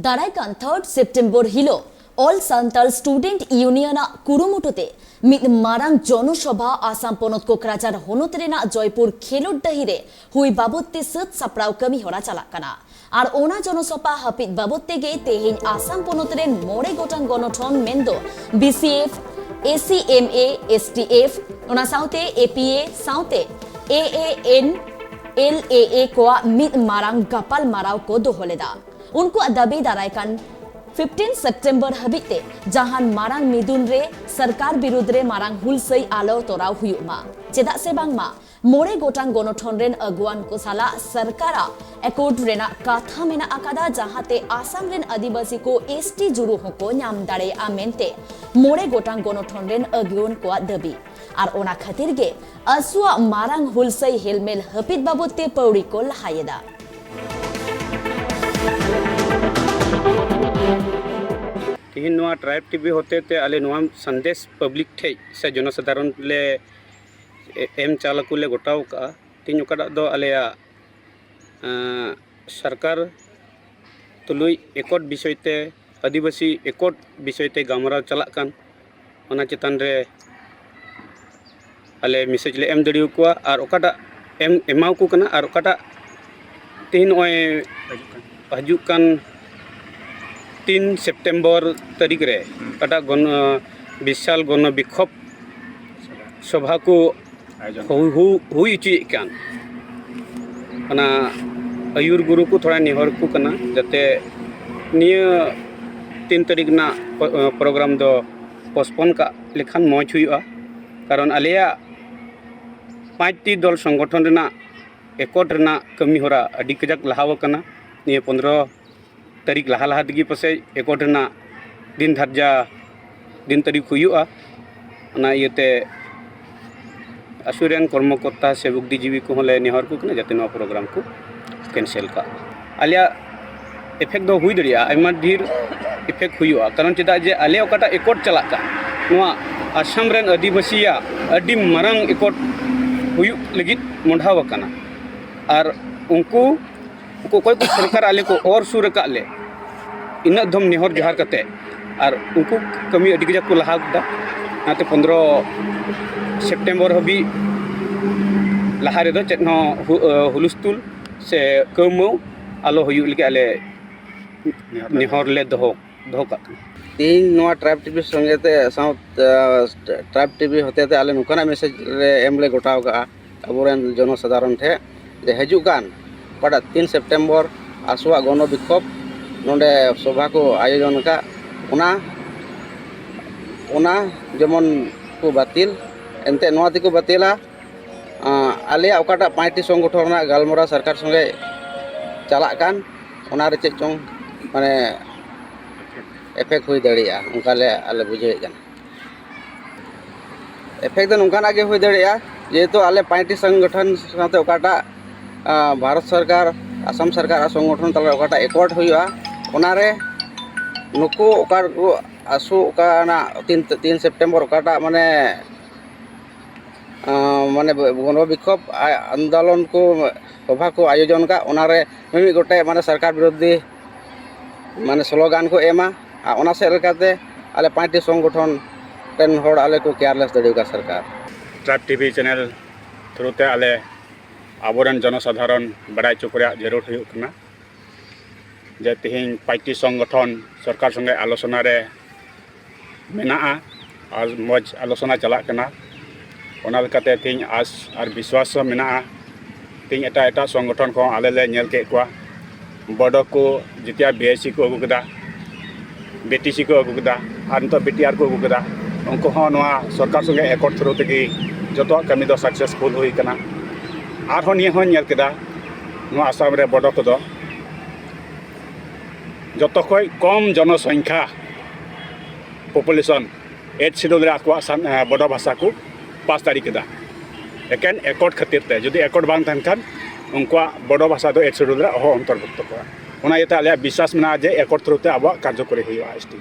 ᱫᱟᱨᱟᱭ ᱠᱟᱱ ᱛᱷᱟᱨᱰ ᱥᱮᱯᱴᱮᱢᱵᱚᱨ ᱦᱤᱞᱳᱜ ᱚᱞ ᱥᱟᱱᱛᱟᱲ ᱥᱴᱩᱰᱮᱱᱴ ᱤᱭᱩᱱᱤᱭᱚᱱ ᱟᱜ ᱠᱩᱨᱩᱢᱩᱴᱩ ᱛᱮ ᱢᱤᱫ ᱢᱟᱨᱟᱝ ᱡᱚᱱᱚᱥᱚᱵᱷᱟ ᱟᱥᱟᱢ ᱯᱚᱱᱚᱛ ᱠᱚᱠᱨᱟᱡᱷᱟᱨ ᱦᱚᱱᱚᱛ ᱨᱮᱱᱟᱜ ᱡᱚᱭᱯᱩᱨ ᱠᱷᱮᱞᱳᱰ ᱰᱟᱹᱦᱤ ᱨᱮ ᱦᱩᱭ ᱵᱟᱵᱚᱫ ᱛᱮ ᱥᱟᱹᱛ ᱥᱟᱯᱲᱟᱣ ᱠᱟᱹᱢᱤ ᱦᱚᱨᱟ ᱪᱟᱞᱟᱜ ᱠᱟᱱᱟ᱾ ᱟᱨ ᱚᱱᱟ ᱡᱚᱱᱚᱥᱚᱵᱷᱟ ᱦᱟᱹᱯᱤᱫ ᱵᱟᱵᱚᱫ ᱛᱮᱜᱮ ᱛᱮᱦᱮᱧ ᱟᱥᱟᱢ ᱯᱚᱱᱚᱛ ᱨᱮᱱ ᱢᱚᱬᱮ ᱜᱚᱴᱟᱝ ᱜᱚᱱᱚᱴᱷᱚᱱ ᱢᱮᱱᱫᱚ BCF, ACMA, STF, ᱚᱱᱟ ᱥᱟᱶᱛᱮ APA ᱥᱟᱶᱛᱮ AAN, LAA ᱠᱚᱣᱟᱜ ᱢᱤᱫ ᱢᱟᱨᱟᱝ ᱜᱟᱯᱟᱞ ᱢᱟᱨᱟᱣ ᱠᱚ ᱫᱚᱦᱚ ᱞᱮᱫᱟ᱾ ᱩᱱᱠᱩᱣᱟᱜ ᱫᱟᱹᱵᱤ ᱫᱟᱨᱟᱭ ᱠᱟᱱ ᱯᱷᱤᱯᱴᱤᱱ ᱥᱮᱯᱴᱮᱢᱵᱚᱨ ᱦᱟᱹᱵᱤᱡ ᱛᱮ ᱡᱟᱦᱟᱱ ᱢᱟᱨᱟᱝ ᱢᱤᱫᱩᱱ ᱨᱮ ᱥᱚᱨᱠᱟᱨ ᱵᱤᱨᱩᱫᱽ ᱨᱮ ᱢᱟᱨᱟᱝ ᱦᱩᱞᱥᱟᱹᱭ ᱟᱞᱚ ᱛᱚᱨᱟᱣ ᱦᱩᱭᱩᱜ ᱢᱟ᱾ ᱪᱮᱫᱟᱜ ᱥᱮ ᱵᱟᱝᱢᱟ ᱢᱚᱬᱮ ᱜᱚᱴᱟᱝ ᱜᱚᱱᱚᱴᱷᱚᱱ ᱨᱮᱱ ᱟᱹᱜᱩᱣᱟᱹᱱ ᱠᱚ ᱥᱟᱞᱟᱜ ᱥᱚᱨᱠᱟᱨᱟᱜ ᱮᱠᱳᱨᱰ ᱨᱮᱱᱟᱜ ᱠᱟᱛᱷᱟ ᱢᱮᱱᱟᱜ ᱟᱠᱟᱫᱟ, ᱡᱟᱦᱟᱸᱛᱮ ᱟᱥᱟᱢ ᱨᱮᱱ ᱟᱹᱫᱤᱵᱟᱹᱥᱤ ᱠᱚ ST ᱡᱩᱨᱩ ᱦᱚᱸᱠᱚ ᱧᱟᱢ ᱫᱟᱲᱮᱭᱟᱜᱼᱟ ᱢᱮᱱᱛᱮ ᱢᱚᱬᱮ ᱜᱚᱴᱟᱝ ᱜᱚᱱᱚᱴᱷᱚᱱ ᱨᱮᱱ ᱟᱹᱜᱩᱣᱟᱹᱱ ᱠᱚᱣᱟᱜ ᱫᱟᱹᱵᱤ᱾ ᱟᱨ ᱚᱱᱟ ᱠᱷᱟᱹᱛᱤᱨ ᱜᱮ ᱟᱥᱩᱣᱟᱜ ᱢᱟᱨᱟᱝ ᱦᱩᱞᱥᱟᱹᱭ ᱦᱮᱞᱢᱮᱞ ᱦᱟᱹᱯᱤᱫ ᱵᱟᱵᱚᱫ ᱛᱮ ᱯᱟᱹᱣᱲᱤ ᱠᱚ ᱞᱟᱦᱟᱭᱮᱫᱟ᱾ ᱛᱮᱦᱮᱧ ᱱᱚᱣᱟ ᱴᱨᱟᱭᱤᱵᱽ ᱴᱤᱵᱷᱤ ᱦᱚᱛᱮ ᱛᱮ ᱟᱞᱮ ᱱᱚᱣᱟ ᱥᱟᱸᱫᱮᱥ ᱯᱟᱵᱽᱞᱤᱠ ᱴᱷᱮᱡ ᱥᱮ ᱡᱚᱱᱚᱥᱟᱫᱷᱟᱨᱚᱱ ᱞᱮ ᱮ-, ᱮᱢ ᱪᱟᱞ ᱟᱠᱚ ᱞᱮ ᱜᱚᱴᱟᱣ ᱠᱟᱜᱼᱟ᱾ ᱛᱮᱦᱮᱧ ᱚᱠᱟᱴᱟᱜ ᱫᱚ ᱟᱞᱮᱭᱟᱜ, ᱮᱸ, ᱥᱚᱨᱠᱟᱨ ᱛᱩᱞᱩᱡ ᱮᱠᱚᱴ ᱵᱤᱥᱚᱭ ᱛᱮ, ᱟᱹᱫᱤᱵᱟᱹᱥᱤ ᱮᱠᱚᱴ ᱵᱤᱥᱚᱭ ᱛᱮ ᱜᱟᱞᱢᱟᱨᱟᱣ ᱪᱟᱞᱟᱜ ᱠᱟᱱ, ᱚᱱᱟ ᱪᱮᱛᱟᱱ ᱨᱮ ᱟᱞᱮ ᱢᱮᱥᱮᱡᱽ ᱞᱮ ᱮᱢ ᱫᱟᱲᱮᱭᱟᱠᱚᱣᱟ᱾ ᱟᱨ ᱚᱠᱟᱴᱟᱜ ᱮᱢ ᱮᱢᱟᱣᱟᱠᱚ ᱠᱟᱱᱟ, ᱟᱨ ᱚᱠᱟᱴᱟᱜ ᱛᱮᱦᱮᱧ ᱱᱚᱜᱼᱚᱭ ᱦᱤᱡᱩᱜ ᱠᱟᱱ ᱛᱤᱱ ᱥᱮᱯᱴᱮᱢᱵᱚᱨ ᱛᱟᱹᱨᱤᱠᱷ ᱨᱮ ᱚᱠᱟᱴᱟᱜ ᱜᱚᱱ-, ᱵᱤᱥᱟᱞ ᱜᱚᱱᱚ ᱵᱤᱠᱷᱳᱵ ᱥᱚᱵᱷᱟ ᱠᱚ ᱦᱩ-, ᱦᱩ-, ᱦᱩᱭ ᱦᱚᱪᱚᱭᱮᱫ ᱠᱟᱱ, ᱚᱱᱟ ᱟᱹᱭᱩᱨ ᱜᱩᱨᱩ ᱠᱚ ᱛᱷᱚᱲᱟ ᱱᱮᱦᱚᱨ ᱠᱚ ᱠᱟᱱᱟ, ᱡᱟᱛᱮ ᱱᱤᱭᱟᱹ ᱛᱤᱱ ᱛᱟᱹᱨᱤᱠᱷ ᱨᱮᱱᱟᱜ ᱯᱨᱳᱜᱨᱟᱢ ᱫᱚ ᱯᱳᱥᱴᱯᱳᱱ ᱠᱟᱜ ᱞᱮᱠᱷᱟᱱ ᱢᱚᱡᱽ ᱦᱩᱭᱩᱜᱼᱟ᱾ ᱠᱟᱨᱚᱱ ᱟᱞᱮᱭᱟᱜ ᱯᱟᱸᱪᱴᱤ ᱫᱚᱞ ᱥᱚᱝᱜᱚᱴᱷᱚᱱ ᱨᱮᱱᱟᱜ ᱮᱠᱚᱴ ᱨᱮᱱᱟᱜ ᱠᱟᱹᱢᱤ ᱦᱚᱨᱟ ᱟᱹᱰᱤ ᱠᱟᱡᱟᱠ ᱞᱟᱦᱟᱣ ᱟᱠᱟᱱᱟ᱾ ᱱᱤᱭᱟᱹ ᱯᱚᱱᱫᱽᱨᱚ ᱛᱟᱹᱨᱤᱠᱷ ᱞᱟᱦᱟ ᱞᱟᱦᱟ ᱛᱮᱜᱮ ᱯᱟᱥᱮᱡ ᱮᱠᱚᱴ ᱨᱮᱱᱟᱜ ᱫᱤᱱ ᱫᱷᱟᱨᱡᱟ ᱫᱤᱱ ᱛᱟᱹᱨᱤᱠᱷ ᱦᱩᱭᱩᱜᱼᱟ᱾ ᱚᱱᱟ ᱤᱭᱟᱹᱛᱮ ᱟᱥᱩ ᱨᱮᱱ ᱠᱚᱨᱢᱚᱠᱚᱨᱛᱟ ᱥᱮ ᱵᱩᱫᱽᱫᱷᱤᱡᱤᱵᱤ ᱠᱚᱦᱚᱸ ᱞᱮ ᱱᱮᱦᱚᱨ ᱠᱚ ᱠᱟᱱᱟ, ᱡᱟᱛᱮ ᱱᱚᱣᱟ ᱯᱨᱳᱜᱨᱟᱢ ᱠᱚ ᱠᱮᱱᱥᱮᱞ ᱠᱟᱜ᱾ ᱟᱞᱮᱭᱟᱜ ᱤᱯᱷᱮᱠᱴ ᱫᱚ ᱦᱩᱭ ᱫᱟᱲᱮᱭᱟᱜᱼᱟ, ᱟᱭᱢᱟ ᱰᱷᱮᱨ ᱤᱯᱷᱮᱠᱴ ᱦᱩᱭᱩᱜᱼᱟ, ᱠᱟᱨᱚᱱ ᱪᱮᱫᱟᱜ ᱡᱮ ᱟᱞᱮ ᱚᱠᱟᱴᱟᱜ ᱮᱠᱚᱴ ᱪᱟᱞᱟᱜ ᱠᱟᱱ, ᱱᱚᱣᱟ ᱟᱥᱟᱢ ᱨᱮᱱ ᱟᱹᱫᱤᱵᱟᱹᱥᱤᱭᱟᱜ ᱟᱹᱰᱤ ᱢᱟᱨᱟᱝ ᱮᱠᱚᱴ ᱦᱩᱭᱩᱜ ᱞᱟᱹᱜᱤᱫ ᱢᱚᱦᱰᱟᱣ ᱟᱠᱟᱱᱟ᱾ ᱟᱨ ᱩᱱᱠᱩ ᱩᱱᱠᱩ ᱚᱠᱚᱭ ᱠᱚ ᱥᱚᱨᱠᱟᱨ ᱟᱞᱮ ᱠᱚ ᱚᱨ ᱥᱩᱨ ᱟᱠᱟᱫ ᱞᱮ, ᱤᱱᱟᱹᱜ ᱫᱷᱚᱢ ᱱᱮᱦᱚᱨ ᱡᱚᱦᱟᱨ ᱠᱟᱛᱮ, ᱟᱨ ᱩᱱᱠᱩ ᱠᱟᱹᱢᱤ ᱟᱹᱰᱤ ᱠᱟᱡᱟᱠ ᱠᱚ ᱞᱟᱦᱟ ᱠᱮᱫᱟ᱾ ᱚᱱᱟᱛᱮ ᱯᱚᱱᱫᱽᱨᱚ ᱥᱮᱯᱴᱮᱢᱵᱚᱨ ᱦᱟᱹᱵᱤᱡ ᱞᱟᱦᱟ ᱨᱮᱫᱚ ᱪᱮᱫ ᱦᱚᱸ ᱦᱩ-, ᱦᱩᱞᱩᱥᱛᱩᱞ ᱥᱮ ᱠᱟᱹᱣᱢᱟᱹᱣ ᱟᱞᱚ ᱦᱩᱭᱩᱜ ᱞᱟᱹᱜᱤᱫ ᱟᱞᱮ ᱱᱮᱦᱚᱨ ᱞᱮ ᱫᱚᱦᱚ, ᱫᱚᱦᱚ ᱠᱟᱜ ᱠᱟᱱᱟ᱾ ᱛᱮᱦᱮᱧ ᱱᱚᱣᱟ ᱴᱨᱟᱭᱤᱵᱽ ᱴᱤᱵᱷᱤ ᱥᱚᱸᱜᱮ ᱛᱮ ᱥᱟᱶ-, ᱴᱨᱟᱭᱤᱵᱽ ᱴᱤᱵᱷᱤ ᱦᱚᱛᱮ ᱛᱮ ᱟᱞᱮ ᱱᱚᱝᱠᱟᱱᱟᱜ ᱢᱮᱥᱮᱡᱽ ᱨᱮ ᱮᱢ ᱞᱮ ᱜᱚᱴᱟᱣ ᱠᱟᱜᱼᱟ ᱟᱵᱚᱨᱮᱱ ᱡᱚᱱᱚᱥᱟᱫᱷᱟᱨᱚᱱ ᱴᱷᱮᱱ, ᱡᱮ ᱦᱤᱡᱩᱜ ᱠᱟᱱ ᱚᱠᱟᱴᱟᱜ ᱛᱤᱱ ᱥᱮᱯᱴᱮᱢᱵᱚᱨ ᱟᱥᱚᱣᱟᱜ ᱜᱚᱱᱚ ᱵᱤᱠᱠᱷᱳᱵ ᱱᱚᱰᱮ ᱥᱚᱵᱷᱟ ᱠᱚ ᱟᱭᱳᱡᱚᱱ ᱟᱠᱟᱫ, ᱚᱱᱟ, ᱚᱱᱟ ᱡᱮᱢᱚᱱ ᱠᱚ ᱵᱟᱹᱛᱤᱞ, ᱮᱱᱛᱮᱫ ᱱᱚᱣᱟ ᱛᱮᱠᱚ ᱵᱟᱹᱛᱤᱞᱟ, ᱟᱸ, ᱟᱞᱮᱭᱟᱜ ᱚᱠᱟᱴᱟᱜ ᱯᱟᱸᱪᱴᱤ ᱥᱚᱝᱜᱚᱴᱷᱚᱱ ᱨᱮᱱᱟᱜ ᱜᱟᱞᱢᱟᱨᱟᱣ ᱥᱚᱨᱠᱟᱨ ᱥᱚᱸᱜᱮ ᱪᱟᱞᱟᱜ ᱠᱟᱱ, ᱚᱱᱟ ᱨᱮ ᱪᱮᱫ ᱪᱚᱝ ᱢᱟᱱᱮ ᱮᱯᱷᱮᱠᱴ ᱦᱩᱭ ᱫᱟᱲᱮᱭᱟᱜᱼᱟ, ᱚᱱᱠᱟ ᱞᱮ ᱟᱞᱮ ᱵᱩᱡᱷᱟᱹᱣᱮᱫ ᱠᱟᱱᱟ᱾ ᱮᱯᱷᱮᱠᱴ ᱫᱚ ᱱᱚᱝᱠᱟᱱᱟᱜ ᱜᱮ ᱦᱩᱭ ᱫᱟᱲᱮᱭᱟᱜᱼᱟ, ᱡᱮᱦᱮᱛᱩ ᱟᱞᱮ ᱯᱟᱸᱪᱴᱤ ᱥᱚᱝᱜᱚᱴᱷᱚᱱ ᱥᱟᱶᱛᱮ ᱚᱠᱟᱴᱟᱜ, ᱟᱸ, ᱵᱷᱟᱨᱚᱛ ᱥᱚᱨᱠᱟᱨ, ᱟᱥᱟᱢ ᱥᱚᱨᱠᱟᱨ ᱟᱨ ᱥᱚᱝᱜᱚᱴᱷᱚᱱ ᱛᱟᱞᱟᱨᱮ ᱚᱠᱟᱴᱟᱜ ᱮᱠᱚᱨᱰ ᱦᱩᱭᱩᱜᱼᱟ, ᱚᱱᱟᱨᱮ ᱱᱩᱠᱩ ᱚᱠᱟ ᱠᱚ ᱟᱥᱩ ᱚᱠᱟᱱᱟᱜ ᱛᱤᱱ, ᱛᱤᱱ ᱥᱮᱯᱴᱮᱢᱵᱚᱨ ᱚᱠᱟᱴᱟᱜ ᱢᱟᱱᱮ, ᱟᱸ, ᱢᱟᱱᱮ ᱜᱚᱱᱚ ᱵᱤᱠᱠᱷᱳᱵ ᱟ-, ᱟᱱᱫᱳᱞᱚᱱ ᱠᱚ, ᱥᱚᱵᱷᱟ ᱠᱚ ᱟᱭᱳᱡᱚᱱ ᱠᱟᱜ, ᱚᱱᱟᱨᱮ ᱢᱤᱢᱤᱫ ᱜᱚᱴᱮᱡ ᱢᱟᱱᱮ ᱥᱚᱨᱠᱟᱨ ᱵᱤᱨᱳᱫᱷᱤ ᱢᱟᱱᱮ ᱥᱞᱳᱜᱟᱱ ᱠᱚ ᱮᱢᱟ, ᱟᱨ ᱚᱱᱟ ᱥᱮᱫ ᱞᱮᱠᱟᱛᱮ ᱟᱞᱮ ᱯᱟᱸᱪᱴᱤ ᱥᱚᱝᱜᱚᱴᱷᱚᱱ ᱨᱮᱱ ᱦᱚᱲ ᱟᱞᱮ ᱠᱚ ᱠᱮᱭᱟᱨᱞᱮᱥ ᱫᱟᱲᱮ ᱟᱠᱟᱫ ᱥᱚᱨᱠᱟᱨ᱾ ᱴᱨᱟᱭᱤᱵᱽ ᱴᱤᱵᱷᱤ ᱪᱮᱱᱮᱞ ᱛᱷᱨᱩ ᱛᱮ ᱟᱞᱮ ᱟᱵᱚᱨᱮᱱ ᱡᱚᱱᱚ ᱥᱟᱫᱷᱟᱨᱚᱱ ᱵᱟᱲᱟᱭ ᱦᱚᱪᱚ ᱠᱚ ᱨᱮᱭᱟᱜ ᱡᱟᱹᱨᱩᱲ ᱦᱩᱭᱩᱜ ᱠᱟᱱᱟ ᱡᱮ ᱛᱮᱦᱮᱧ ᱯᱟᱸᱪᱴᱤ ᱥᱚᱝᱜᱚᱴᱷᱚᱱ ᱥᱚᱨᱠᱟᱨ ᱥᱚᱸᱜᱮ ᱟᱞᱳᱪᱚᱱᱟ ᱨᱮ ᱢᱮᱱᱟᱜᱼᱟ ᱟᱨ ᱢᱚᱡᱽ ᱟᱞᱳᱪᱚᱱᱟ ᱪᱟᱞᱟᱜ ᱠᱟᱱᱟ᱾ ᱚᱱᱟ ᱞᱮᱠᱟᱛᱮ ᱛᱮᱦᱮᱧ ᱟᱥ ᱟᱨ ᱵᱤᱥᱣᱟᱥ ᱦᱚᱸ ᱢᱮᱱᱟᱜᱼᱟ᱾ ᱛᱮᱦᱮᱧ ᱮᱴᱟᱜ ᱮᱴᱟᱜ ᱥᱚᱝᱜᱚᱴᱷᱚᱱ ᱠᱚᱦᱚᱸ ᱟᱞᱮ ᱞᱮ ᱧᱮᱞ ᱠᱮᱫ ᱠᱚᱣᱟ, ᱵᱚᱰᱚ ᱠᱚ ᱡᱤᱛᱤᱭᱟ ᱵᱤ ᱟᱭ ᱥᱤ ᱠᱚ ᱟᱹᱜᱩ ᱠᱮᱫᱟ, ᱵᱤ ᱴᱤ ᱥᱤ ᱠᱚ ᱟᱹᱜᱩ ᱠᱮᱫᱟ, ᱟᱨ ᱱᱤᱛᱚᱜ ᱵᱤ ᱴᱤ ᱟᱨ ᱠᱚ ᱟᱹᱜᱩ ᱠᱮᱫᱟ᱾ ᱩᱱᱠᱩ ᱦᱚᱸ ᱱᱚᱣᱟ ᱥᱚᱨᱠᱟᱨ ᱥᱚᱸᱜᱮ ᱮᱠᱚᱨᱰ ᱛᱷᱨᱩ ᱛᱮᱜᱮ ᱡᱚᱛᱚᱣᱟᱜ ᱠᱟᱹᱢᱤ ᱫᱚ ᱥᱟᱠᱥᱮᱥᱯᱷᱩᱞ ᱦᱩᱭ ᱠᱟᱱᱟ᱾ ᱟᱨᱦᱚᱸ ᱱᱤᱭᱟᱹ ᱦᱚᱸᱧ ᱧᱮᱞ ᱠᱮᱫᱟ, ᱱᱚᱣᱟ ᱟᱥᱟᱢ ᱨᱮ ᱵᱚᱰᱚ ᱠᱚᱫᱚ ᱡᱚᱛᱚ ᱠᱷᱚᱡ ᱠᱚᱢ ᱡᱚᱱᱚᱥᱚᱝᱠᱷᱟ, ᱯᱚᱯᱩᱞᱮᱥᱚᱱ, ᱮᱭᱤᱴ ᱥᱤᱰᱩᱞ ᱨᱮ ᱟᱠᱚᱣᱟᱜ ᱥᱟᱱ-, ᱮ, ᱵᱚᱰᱚ ᱵᱷᱟᱥᱟ ᱠᱚ ᱯᱟᱥ ᱫᱟᱲᱮ ᱠᱮᱫᱟ᱾ ᱮᱠᱮᱱ ᱮᱠᱚᱴ ᱠᱷᱟᱹᱛᱤᱨ ᱛᱮ, ᱡᱩᱫᱤ ᱮᱠᱚᱴ ᱵᱟᱝ ᱛᱟᱦᱮᱱ ᱠᱷᱟᱱ ᱩᱱᱠᱩᱣᱟᱜ ᱵᱚᱰᱚ ᱵᱷᱟᱥᱟ ᱫᱚ ᱮᱭᱤᱴ ᱥᱤᱰᱩᱞ ᱨᱮ ᱚᱦᱚ ᱚᱱᱛᱚᱨᱵᱷᱩᱠᱛᱚ ᱠᱚᱜᱼᱟ᱾ ᱚᱱᱟ ᱤᱭᱟᱹᱛᱮ ᱟᱞᱮᱭᱟᱜ ᱵᱤᱥᱣᱟᱥ ᱢᱮᱱᱟᱜᱼᱟ ᱡᱮ ᱮᱠᱚᱴ ᱛᱷᱨᱩ ᱛᱮ ᱟᱵᱚᱣᱟᱜ ᱠᱟᱨᱡᱚᱠᱚᱨᱤ ᱦᱩᱭᱩᱜᱼᱟ ᱮᱥᱴᱤ᱾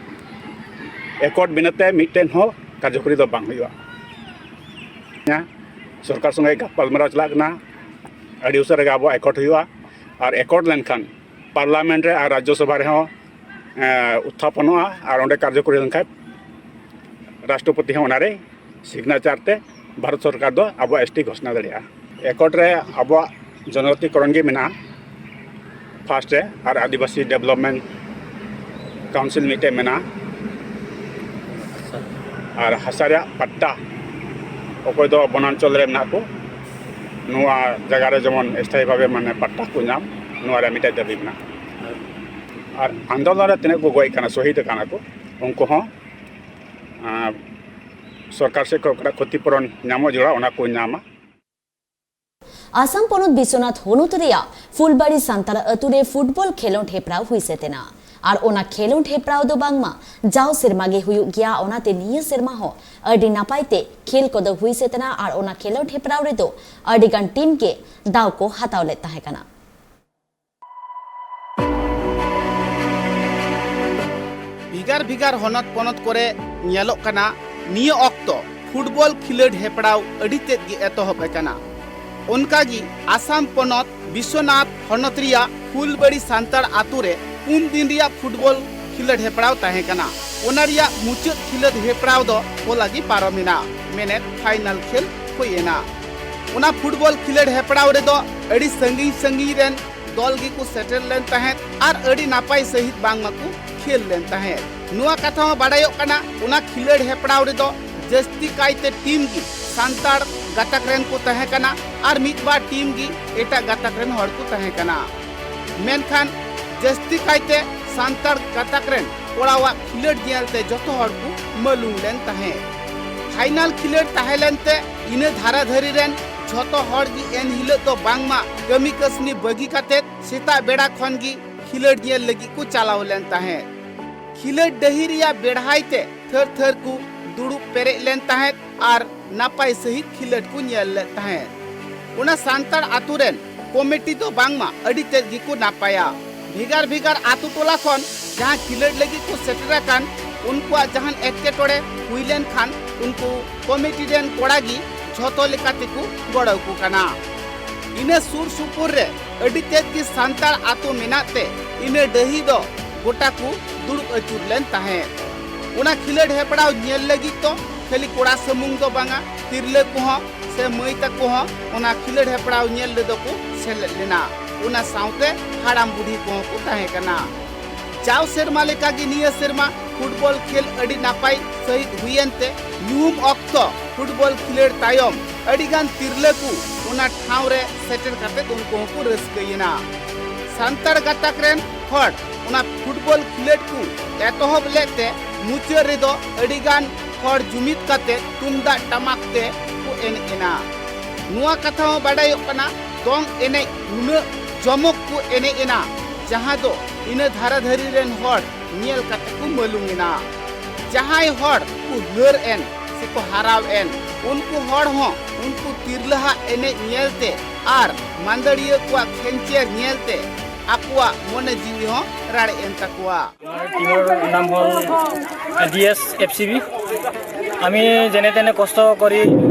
ᱮᱠᱚᱴ ᱵᱤᱱᱟᱹ ᱛᱮ ᱢᱤᱫᱴᱮᱱ ᱦᱚᱸ ᱠᱟᱨᱡᱚᱠᱚᱨᱤ ᱫᱚ ᱵᱟᱝ ᱦᱩᱭᱩᱜᱼᱟ᱾ ᱥᱚᱨᱠᱟᱨ ᱥᱚᱸᱜᱮ ᱜᱟᱯᱟᱞᱢᱟᱨᱟᱣ ᱪᱟᱞᱟᱜ ᱠᱟᱱᱟ, ᱟᱹᱰᱤ ᱩᱥᱟᱹᱨᱟ ᱜᱮ ᱟᱵᱚᱣᱟᱜ ᱮᱠᱚᱴ ᱦᱩᱭᱩᱜᱼᱟ᱾ ᱟᱨ ᱮᱠᱚᱴ ᱞᱮᱱᱠᱷᱟᱱ ᱯᱟᱨᱞᱟᱢᱮᱱᱴ ᱨᱮ ᱟᱨ ᱨᱟᱡᱽᱡᱚ ᱥᱚᱵᱷᱟ ᱨᱮᱦᱚᱸ ᱮ, ᱩᱛᱛᱷᱟᱯᱚᱱᱚᱜᱼᱟ ᱟᱨ ᱚᱸᱰᱮ ᱠᱟᱨᱡᱚᱠᱚᱨᱤ ᱞᱮᱱᱠᱷᱟᱱ ᱨᱟᱥᱴᱨᱚᱯᱚᱛᱤ ᱦᱚᱸ ᱚᱱᱟᱨᱮ ᱥᱤᱜᱽᱱᱮᱪᱟᱨ ᱛᱮ ᱵᱷᱟᱨᱚᱛ ᱥᱚᱨᱠᱟᱨ ᱫᱚ ᱟᱵᱚᱣᱟᱜ ᱮᱥᱴᱤ ᱜᱷᱳᱥᱱᱟ ᱫᱟᱲᱮᱭᱟᱜᱼᱟ᱾ ᱮᱠᱚᱴ ᱨᱮ ᱟᱵᱚᱣᱟᱜ ᱡᱚᱱᱚᱡᱟᱛᱤᱠᱚᱨᱚᱱ ᱜᱮ ᱢᱮᱱᱟᱜᱼᱟ ᱯᱷᱟᱥᱴ ᱨᱮ, ᱟᱨ ᱟᱹᱫᱤᱵᱟᱹᱥᱤ ᱰᱮᱵᱷᱞᱚᱯᱢᱮᱱᱴ ᱠᱟᱣᱩᱱᱥᱤᱞ ᱢᱤᱫᱴᱮᱡ ᱢᱮᱱᱟᱜᱼᱟ, ᱟᱨ ᱦᱟᱥᱟ ᱨᱮᱭᱟᱜ ᱯᱟᱴᱴᱟ ᱚᱠᱚᱭ ᱫᱚ ᱵᱚᱱᱟᱧᱪᱚᱞ ᱨᱮ ᱢᱮᱱᱟᱜ ᱠᱚ, ᱱᱚᱣᱟ ᱡᱟᱭᱜᱟ ᱨᱮ ᱡᱮᱢᱚᱱ ᱥᱛᱷᱟᱭᱤ ᱵᱷᱟᱵᱮ ᱢᱟᱱᱮ ᱯᱟᱴᱴᱟ ᱠᱚ ᱧᱟᱢ, ᱱᱚᱣᱟ ᱨᱮᱭᱟᱜ ᱢᱤᱫᱴᱮᱡ ᱫᱟᱹᱵᱤ ᱢᱮᱱᱟᱜᱼᱟ᱾ ᱟᱨ ᱟᱱᱫᱳᱞᱚᱱ ᱨᱮ ᱛᱤᱱᱟᱹᱜ ᱠᱚ ᱜᱚᱡ ᱠᱟᱱᱟ, ᱥᱚᱦᱤᱫ ᱠᱟᱱᱟ ᱠᱚ, ᱩᱱᱠᱩ ᱦᱚᱸ ᱟᱨ ᱥᱚᱨᱠᱟᱨ ᱥᱮᱫ ᱠᱷᱚᱱ ᱚᱠᱟᱴᱟᱜ ᱠᱷᱚᱛᱤᱯᱩᱨᱚᱱ ᱧᱟᱢᱚᱜ ᱡᱟᱹᱨᱩᱲᱟ, ᱚᱱᱟ ᱠᱚ ᱧᱟᱢᱟ᱾ ᱟᱥᱟᱢ ᱯᱚᱱᱚᱛ ᱵᱤᱥᱣᱚᱱᱟᱛᱷ ᱦᱚᱱᱚᱛ ᱨᱮᱭᱟᱜ ᱯᱷᱩᱞᱵᱟᱲᱤ ᱥᱟᱱᱛᱟᱲ ᱟᱹᱛᱩ ᱨᱮ ᱯᱷᱩᱴᱵᱚᱞ ᱠᱷᱮᱞᱚᱸᱰ ᱦᱮᱯᱨᱟᱣ ᱦᱩᱭ ᱥᱟᱹᱛ ᱮᱱᱟ᱾ ᱟᱨ ᱚᱱᱟ ᱠᱷᱮᱞᱚᱸᱰ ᱦᱮᱯᱨᱟᱣ ᱫᱚ ᱵᱟᱝᱢᱟ ᱡᱟᱣ ᱥᱮᱨᱢᱟ ᱜᱮ ᱦᱩᱭᱩᱜ ᱜᱮᱭᱟ, ᱚᱱᱟᱛᱮ ᱱᱤᱭᱟᱹ ᱥᱮᱨᱢᱟ ᱦᱚᱸ ᱟᱹᱰᱤ ᱱᱟᱯᱟᱭ ᱛᱮ ᱠᱷᱮᱞ ᱠᱚᱫᱚ ᱦᱩᱭ ᱥᱟᱹᱛ ᱮᱱᱟ᱾ ᱟᱨ ᱚᱱᱟ ᱠᱷᱮᱞᱚᱸᱰ ᱦᱮᱯᱨᱟᱣ ᱨᱮᱫᱚ ᱟᱹᱰᱤ ᱜᱟᱱ ᱴᱤᱢ ᱜᱮ ᱫᱟᱣ ᱠᱚ ᱦᱟᱛᱟᱣ ᱞᱮᱫ ᱛᱟᱦᱮᱸ ᱠᱟᱱᱟ᱾ ᱵᱷᱮᱜᱟᱨ ᱵᱷᱮᱜᱟᱨ ᱦᱚᱱᱚᱛ ᱯᱚᱱᱚᱛ ᱠᱚᱨᱮ ᱧᱮᱞᱚᱜ ᱠᱟᱱᱟ, ᱱᱤᱭᱟᱹ ᱚᱠᱛᱚ ᱯᱷᱩᱴᱵᱚᱞ ᱠᱷᱤᱞᱟᱹᱰ ᱦᱮᱯᱲᱟᱣ ᱟᱹᱰᱤ ᱛᱮᱫ ᱜᱮ ᱮᱛᱚᱦᱚᱵ ᱟᱠᱟᱱᱟ᱾ ᱚᱱᱠᱟᱜᱮ ᱟᱥᱟᱢ ᱯᱚᱱᱚᱛ ᱵᱤᱥᱣᱚᱱᱟᱛᱷ ᱦᱚᱱᱚᱛ ᱨᱮᱭᱟᱜ ᱯᱷᱩᱞᱵᱟᱲᱤ ᱥᱟᱱᱛᱟᱲ ᱟᱛᱳ ᱨᱮ ᱯᱩᱱ ᱫᱤᱱ ᱨᱮᱭᱟᱜ ᱯᱷᱩᱴᱵᱚᱞ ᱠᱷᱤᱞᱟᱹᱰ ᱦᱮᱯᱲᱟᱣ ᱛᱟᱦᱮᱸ ᱠᱟᱱᱟ᱾ ᱚᱱᱟ ᱨᱮᱭᱟᱜ ᱢᱩᱪᱟᱹᱫ ᱠᱷᱤᱞᱟᱹᱰ ᱦᱮᱯᱲᱟᱣ ᱫᱚ ᱦᱚᱞᱟ ᱜᱮ ᱯᱟᱨᱚᱢᱮᱱᱟ, ᱢᱮᱱᱮᱫ ᱯᱷᱟᱭᱱᱟᱞ ᱠᱷᱮᱞ ᱦᱩᱭ ᱮᱱᱟ᱾ ᱚᱱᱟ ᱯᱷᱩᱴᱵᱚᱞ ᱠᱷᱤᱞᱟᱹᱰ ᱦᱮᱯᱲᱟᱣ ᱨᱮᱫᱚ ᱟᱹᱰᱤ ᱥᱟᱺᱜᱤᱧ ᱥᱟᱺᱜᱤᱧ ᱨᱮᱱ ᱫᱚᱞ ᱜᱮᱠᱚ ᱥᱮᱴᱮᱨ ᱞᱮᱱ ᱛᱟᱦᱮᱸᱫ ᱟᱨ ᱟᱹᱰᱤ ᱱᱟᱯᱟᱭ ᱥᱟᱺᱦᱤᱡ ᱵᱟᱝ ᱢᱟᱠᱚ ᱠᱷᱮᱞ ᱞᱮᱱ ᱛᱟᱦᱮᱸᱫ᱾ ᱱᱚᱣᱟ ᱠᱟᱛᱷᱟ ᱦᱚᱸ ᱵᱟᱰᱟᱭᱚᱜ ᱠᱟᱱᱟ, ᱚᱱᱟ ᱠᱷᱤᱞᱟᱹᱰ ᱦᱮᱯᱲᱟᱣ ᱨᱮᱫᱚ ᱡᱟᱹᱥᱛᱤ ᱠᱟᱭᱛᱮ ᱴᱤᱢ ᱜᱮ ᱥᱟᱱᱛᱟᱲ ᱜᱟᱛᱟᱠ ᱨᱮᱱ ᱠᱚ ᱛᱟᱦᱮᱸ ᱠᱟᱱᱟ ᱟᱨ ᱢᱤᱫ ᱵᱟᱨ ᱴᱤᱢ ᱜᱮ ᱮᱴᱟᱜ ᱜᱟᱛᱟᱠ ᱨᱮᱱ ᱦᱚᱲ ᱠᱚ ᱛᱟᱦᱮᱸ ᱠᱟᱱᱟ᱾ ᱢᱮᱱᱠᱷᱟᱱ ᱡᱟᱹᱥᱛᱤ ᱠᱟᱭᱛᱮ ᱥᱟᱱᱛᱟᱲ ᱜᱟᱛᱟᱠ ᱨᱮᱱ ᱠᱚᱲᱟᱣᱟᱜ ᱠᱷᱤᱞᱟᱹᱰ ᱧᱮᱞᱛᱮ ᱡᱚᱛᱚ ᱦᱚᱲ ᱠᱚ ᱢᱟᱹᱞᱩᱢ ᱞᱮᱱ ᱛᱟᱦᱮᱸᱫ᱾ ᱯᱷᱟᱭᱱᱟᱞ ᱠᱷᱤᱞᱟᱹᱰ ᱛᱟᱦᱮᱸ ᱞᱮᱱᱛᱮ ᱤᱱᱟᱹ ᱫᱷᱟᱨᱟ ᱫᱷᱟᱹᱨᱤ ᱨᱮᱱ ᱡᱷᱚᱛᱚ ᱦᱚᱲ ᱜᱮ ᱮᱱ ᱦᱤᱞᱳᱜ ᱫᱚ ᱵᱟᱝᱢᱟ ᱠᱟᱹᱢᱤ ᱠᱟᱹᱥᱱᱤ ᱵᱟᱹᱜᱤ ᱠᱟᱛᱮᱫ ᱥᱮᱛᱟᱜ ᱵᱮᱲᱟ ᱠᱷᱚᱱ ᱜᱮ ᱠᱷᱤᱞᱟᱹᱰ ᱧᱮᱞ ᱞᱟᱹᱜᱤᱫ ᱠᱚ ᱪᱟᱞᱟᱣ ᱞᱮᱱ ᱛᱟᱦᱮᱸᱫ᱾ ᱠᱷᱤᱞᱟᱹᱰ ᱰᱟᱹᱦᱤ ᱨᱮᱭᱟᱜ ᱵᱮᱲᱦᱟᱭ ᱛᱮ ᱛᱷᱟᱹᱨ ᱛᱷᱟᱹᱨ ᱠᱚ ᱫᱩᱲᱩᱵ ᱯᱮᱨᱮᱡ ᱞᱮᱱ ᱛᱟᱦᱮᱸᱫ᱾ ᱟᱨ ᱱᱟᱯᱟᱭ ᱥᱟᱹᱦᱤᱡ ᱠᱷᱮᱞᱳᱰ ᱠᱚ ᱧᱮᱞ ᱞᱮᱫ ᱛᱟᱦᱮᱸᱫ᱾ ᱚᱱᱟ ᱥᱟᱱᱛᱟᱲ ᱟᱛᱳ ᱨᱮᱱ ᱠᱚᱢᱤᱴᱤ ᱫᱚ ᱵᱟᱝᱢᱟ ᱟᱹᱰᱤ ᱛᱮᱫ ᱜᱮᱠᱚ ᱱᱟᱯᱟᱭᱟ᱾ ᱵᱷᱮᱜᱟᱨ ᱵᱷᱮᱜᱟᱨ ᱟᱛᱳ ᱴᱚᱞᱟ ᱠᱷᱚᱱ ᱡᱟᱦᱟᱸ ᱠᱷᱮᱞᱳᱰ ᱞᱟᱹᱜᱤᱫ ᱠᱚ ᱥᱮᱴᱮᱨ ᱟᱠᱟᱱ, ᱩᱱᱠᱩᱣᱟᱜ ᱡᱟᱦᱟᱱ ᱮᱴᱠᱮᱴᱚᱬᱮ ᱦᱩᱭ ᱞᱮᱱᱠᱷᱟᱱ ᱩᱱᱠᱩ ᱠᱚᱢᱤᱴᱤ ᱨᱮᱱ ᱠᱚᱲᱟ ᱜᱮ ᱡᱷᱚᱛᱚ ᱞᱮᱠᱟ ᱛᱮᱠᱚ ᱜᱚᱲᱚ ᱟᱠᱚ ᱠᱟᱱᱟ᱾ ᱤᱱᱟᱹ ᱥᱩᱨ ᱥᱩᱯᱩᱨ ᱨᱮ ᱟᱹᱰᱤ ᱛᱮᱫ ᱜᱮ ᱥᱟᱱᱛᱟᱲ ᱟᱛᱳ ᱢᱮᱱᱟᱜ ᱛᱮ ᱤᱱᱟᱹ ᱰᱟᱹᱦᱤ ᱫᱚ ᱜᱚᱴᱟ ᱠᱚ ᱫᱩᱲᱩᱵ ᱟᱹᱪᱩᱨ ᱞᱮᱱ ᱛᱟᱦᱮᱸᱫ᱾ ᱚᱱᱟ ᱠᱷᱮᱞᱳᱰ ᱦᱮᱯᱲᱟᱣ ᱧᱮᱞ ᱞᱟᱹᱜᱤᱫ ᱫᱚ ᱠᱷᱟᱹᱞᱤ ᱠᱚᱲᱟ ᱥᱩᱢᱩᱝ ᱫᱚ ᱵᱟᱝᱟ, ᱛᱤᱨᱞᱟᱹ ᱠᱚᱦᱚᱸ ᱥᱮ ᱢᱟᱹᱭ ᱛᱟᱠᱚ ᱦᱚᱸ ᱚᱱᱟ ᱠᱷᱮᱞᱳᱰ ᱦᱮᱯᱲᱟᱣ ᱧᱮᱞ ᱨᱮᱫᱚ ᱠᱚ ᱥᱮᱞᱮᱫ ᱞᱮᱱᱟ᱾ ᱚᱱᱟ ᱥᱟᱶᱛᱮ ᱦᱟᱲᱟᱢ ᱵᱩᱰᱷᱤ ᱠᱚᱦᱚᱸ ᱠᱚ ᱛᱟᱦᱮᱸ ᱠᱟᱱᱟ᱾ ᱡᱟᱣ ᱥᱮᱨᱢᱟ ᱞᱮᱠᱟᱜᱮ ᱱᱤᱭᱟᱹ ᱥᱮᱨᱢᱟ ᱯᱷᱩᱴᱵᱚᱞ ᱠᱷᱮᱞ ᱟᱹᱰᱤ ᱱᱟᱯᱟᱭ ᱥᱟᱹᱦᱤᱡ ᱦᱩᱭᱮᱱ ᱛᱮ ᱧᱩᱦᱩᱢ ᱚᱠᱛᱚ ᱯᱷᱩᱴᱵᱚᱞ ᱠᱷᱮᱞᱳᱰ ᱛᱟᱭᱚᱢ ᱟᱹᱰᱤᱜᱟᱱ ᱛᱤᱨᱞᱟᱹ ᱠᱚ ᱚᱱᱟ ᱴᱷᱟᱶ ᱨᱮ ᱥᱮᱴᱮᱨ ᱠᱟᱛᱮ ᱩᱱᱠᱩ ᱦᱚᱸᱠᱚ ᱨᱟᱹᱥᱠᱟᱹᱭᱮᱱᱟ᱾ ᱥᱟᱱᱛᱟᱲ ᱜᱟᱛᱟᱠ ᱨᱮᱱ ᱦᱚᱲ ᱚᱱᱟ ᱯᱷᱩᱴᱵᱚᱞ ᱠᱷᱮᱞᱳᱰ ᱠᱚ ᱮᱛᱚᱦᱚᱵ ᱞᱮᱫ ᱛᱮ ᱢᱩᱪᱟᱹᱫ ᱨᱮᱫᱚ ᱟᱹᱰᱤᱜᱟᱱ ᱦᱚᱲ ᱡᱩᱢᱤᱫ ᱠᱟᱛᱮ ᱛᱩᱢᱫᱟᱜ ᱴᱟᱢᱟᱠ ᱛᱮ ᱠᱚ ᱮᱱᱮᱡ ᱮᱱᱟ᱾ ᱱᱚᱣᱟ ᱠᱟᱛᱷᱟ ᱦᱚᱸ ᱵᱟᱰᱟᱭᱚᱜ ᱠᱟᱱᱟ, ᱫᱚᱝ ᱮᱱᱮᱡ ᱱᱩᱱᱟᱹᱜ ᱡᱚᱢᱚᱠ ᱠᱚ ᱮᱱᱮᱡ ᱮᱱᱟ, ᱡᱟᱦᱟᱸ ᱫᱚ ᱤᱱᱟᱹ ᱫᱷᱟᱨᱟ ᱫᱷᱟᱹᱨᱤ ᱨᱮᱱ ᱦᱚᱲ ᱧᱮᱞ ᱠᱟᱛᱮ ᱠᱚ ᱢᱟᱹᱞᱩᱢ ᱮᱱᱟ᱾ ᱡᱟᱦᱟᱸᱭ ᱦᱚᱲ ᱠᱚ ᱦᱟᱹᱨ ᱮᱱ ᱥᱮ ᱠᱚ ᱦᱟᱨᱟᱣ ᱮᱱ, ᱩᱱᱠᱩ ᱦᱚᱲ ᱦᱚᱸ ᱩᱱᱠᱩ ᱛᱤᱨᱞᱟᱹᱦᱟᱜ ᱮᱱᱮᱡ ᱧᱮᱞᱛᱮ ᱟᱨ ᱢᱟᱹᱫᱟᱹᱲᱤᱭᱟᱹ ᱠᱚᱣᱟᱜ ᱠᱷᱮᱧᱪᱮᱨ ᱧᱮᱞᱛᱮ ᱟᱠᱚᱣᱟᱜ ᱢᱚᱱᱮ ᱡᱤᱣᱤ ᱦᱚᱸ ᱨᱟᱲᱮᱡ ᱮᱱ ᱛᱟᱠᱚᱣᱟ᱾ আমাৰ টিমৰ নাম হ'ল D S F C B. আমি যেনে তেনে কষ্ট কৰি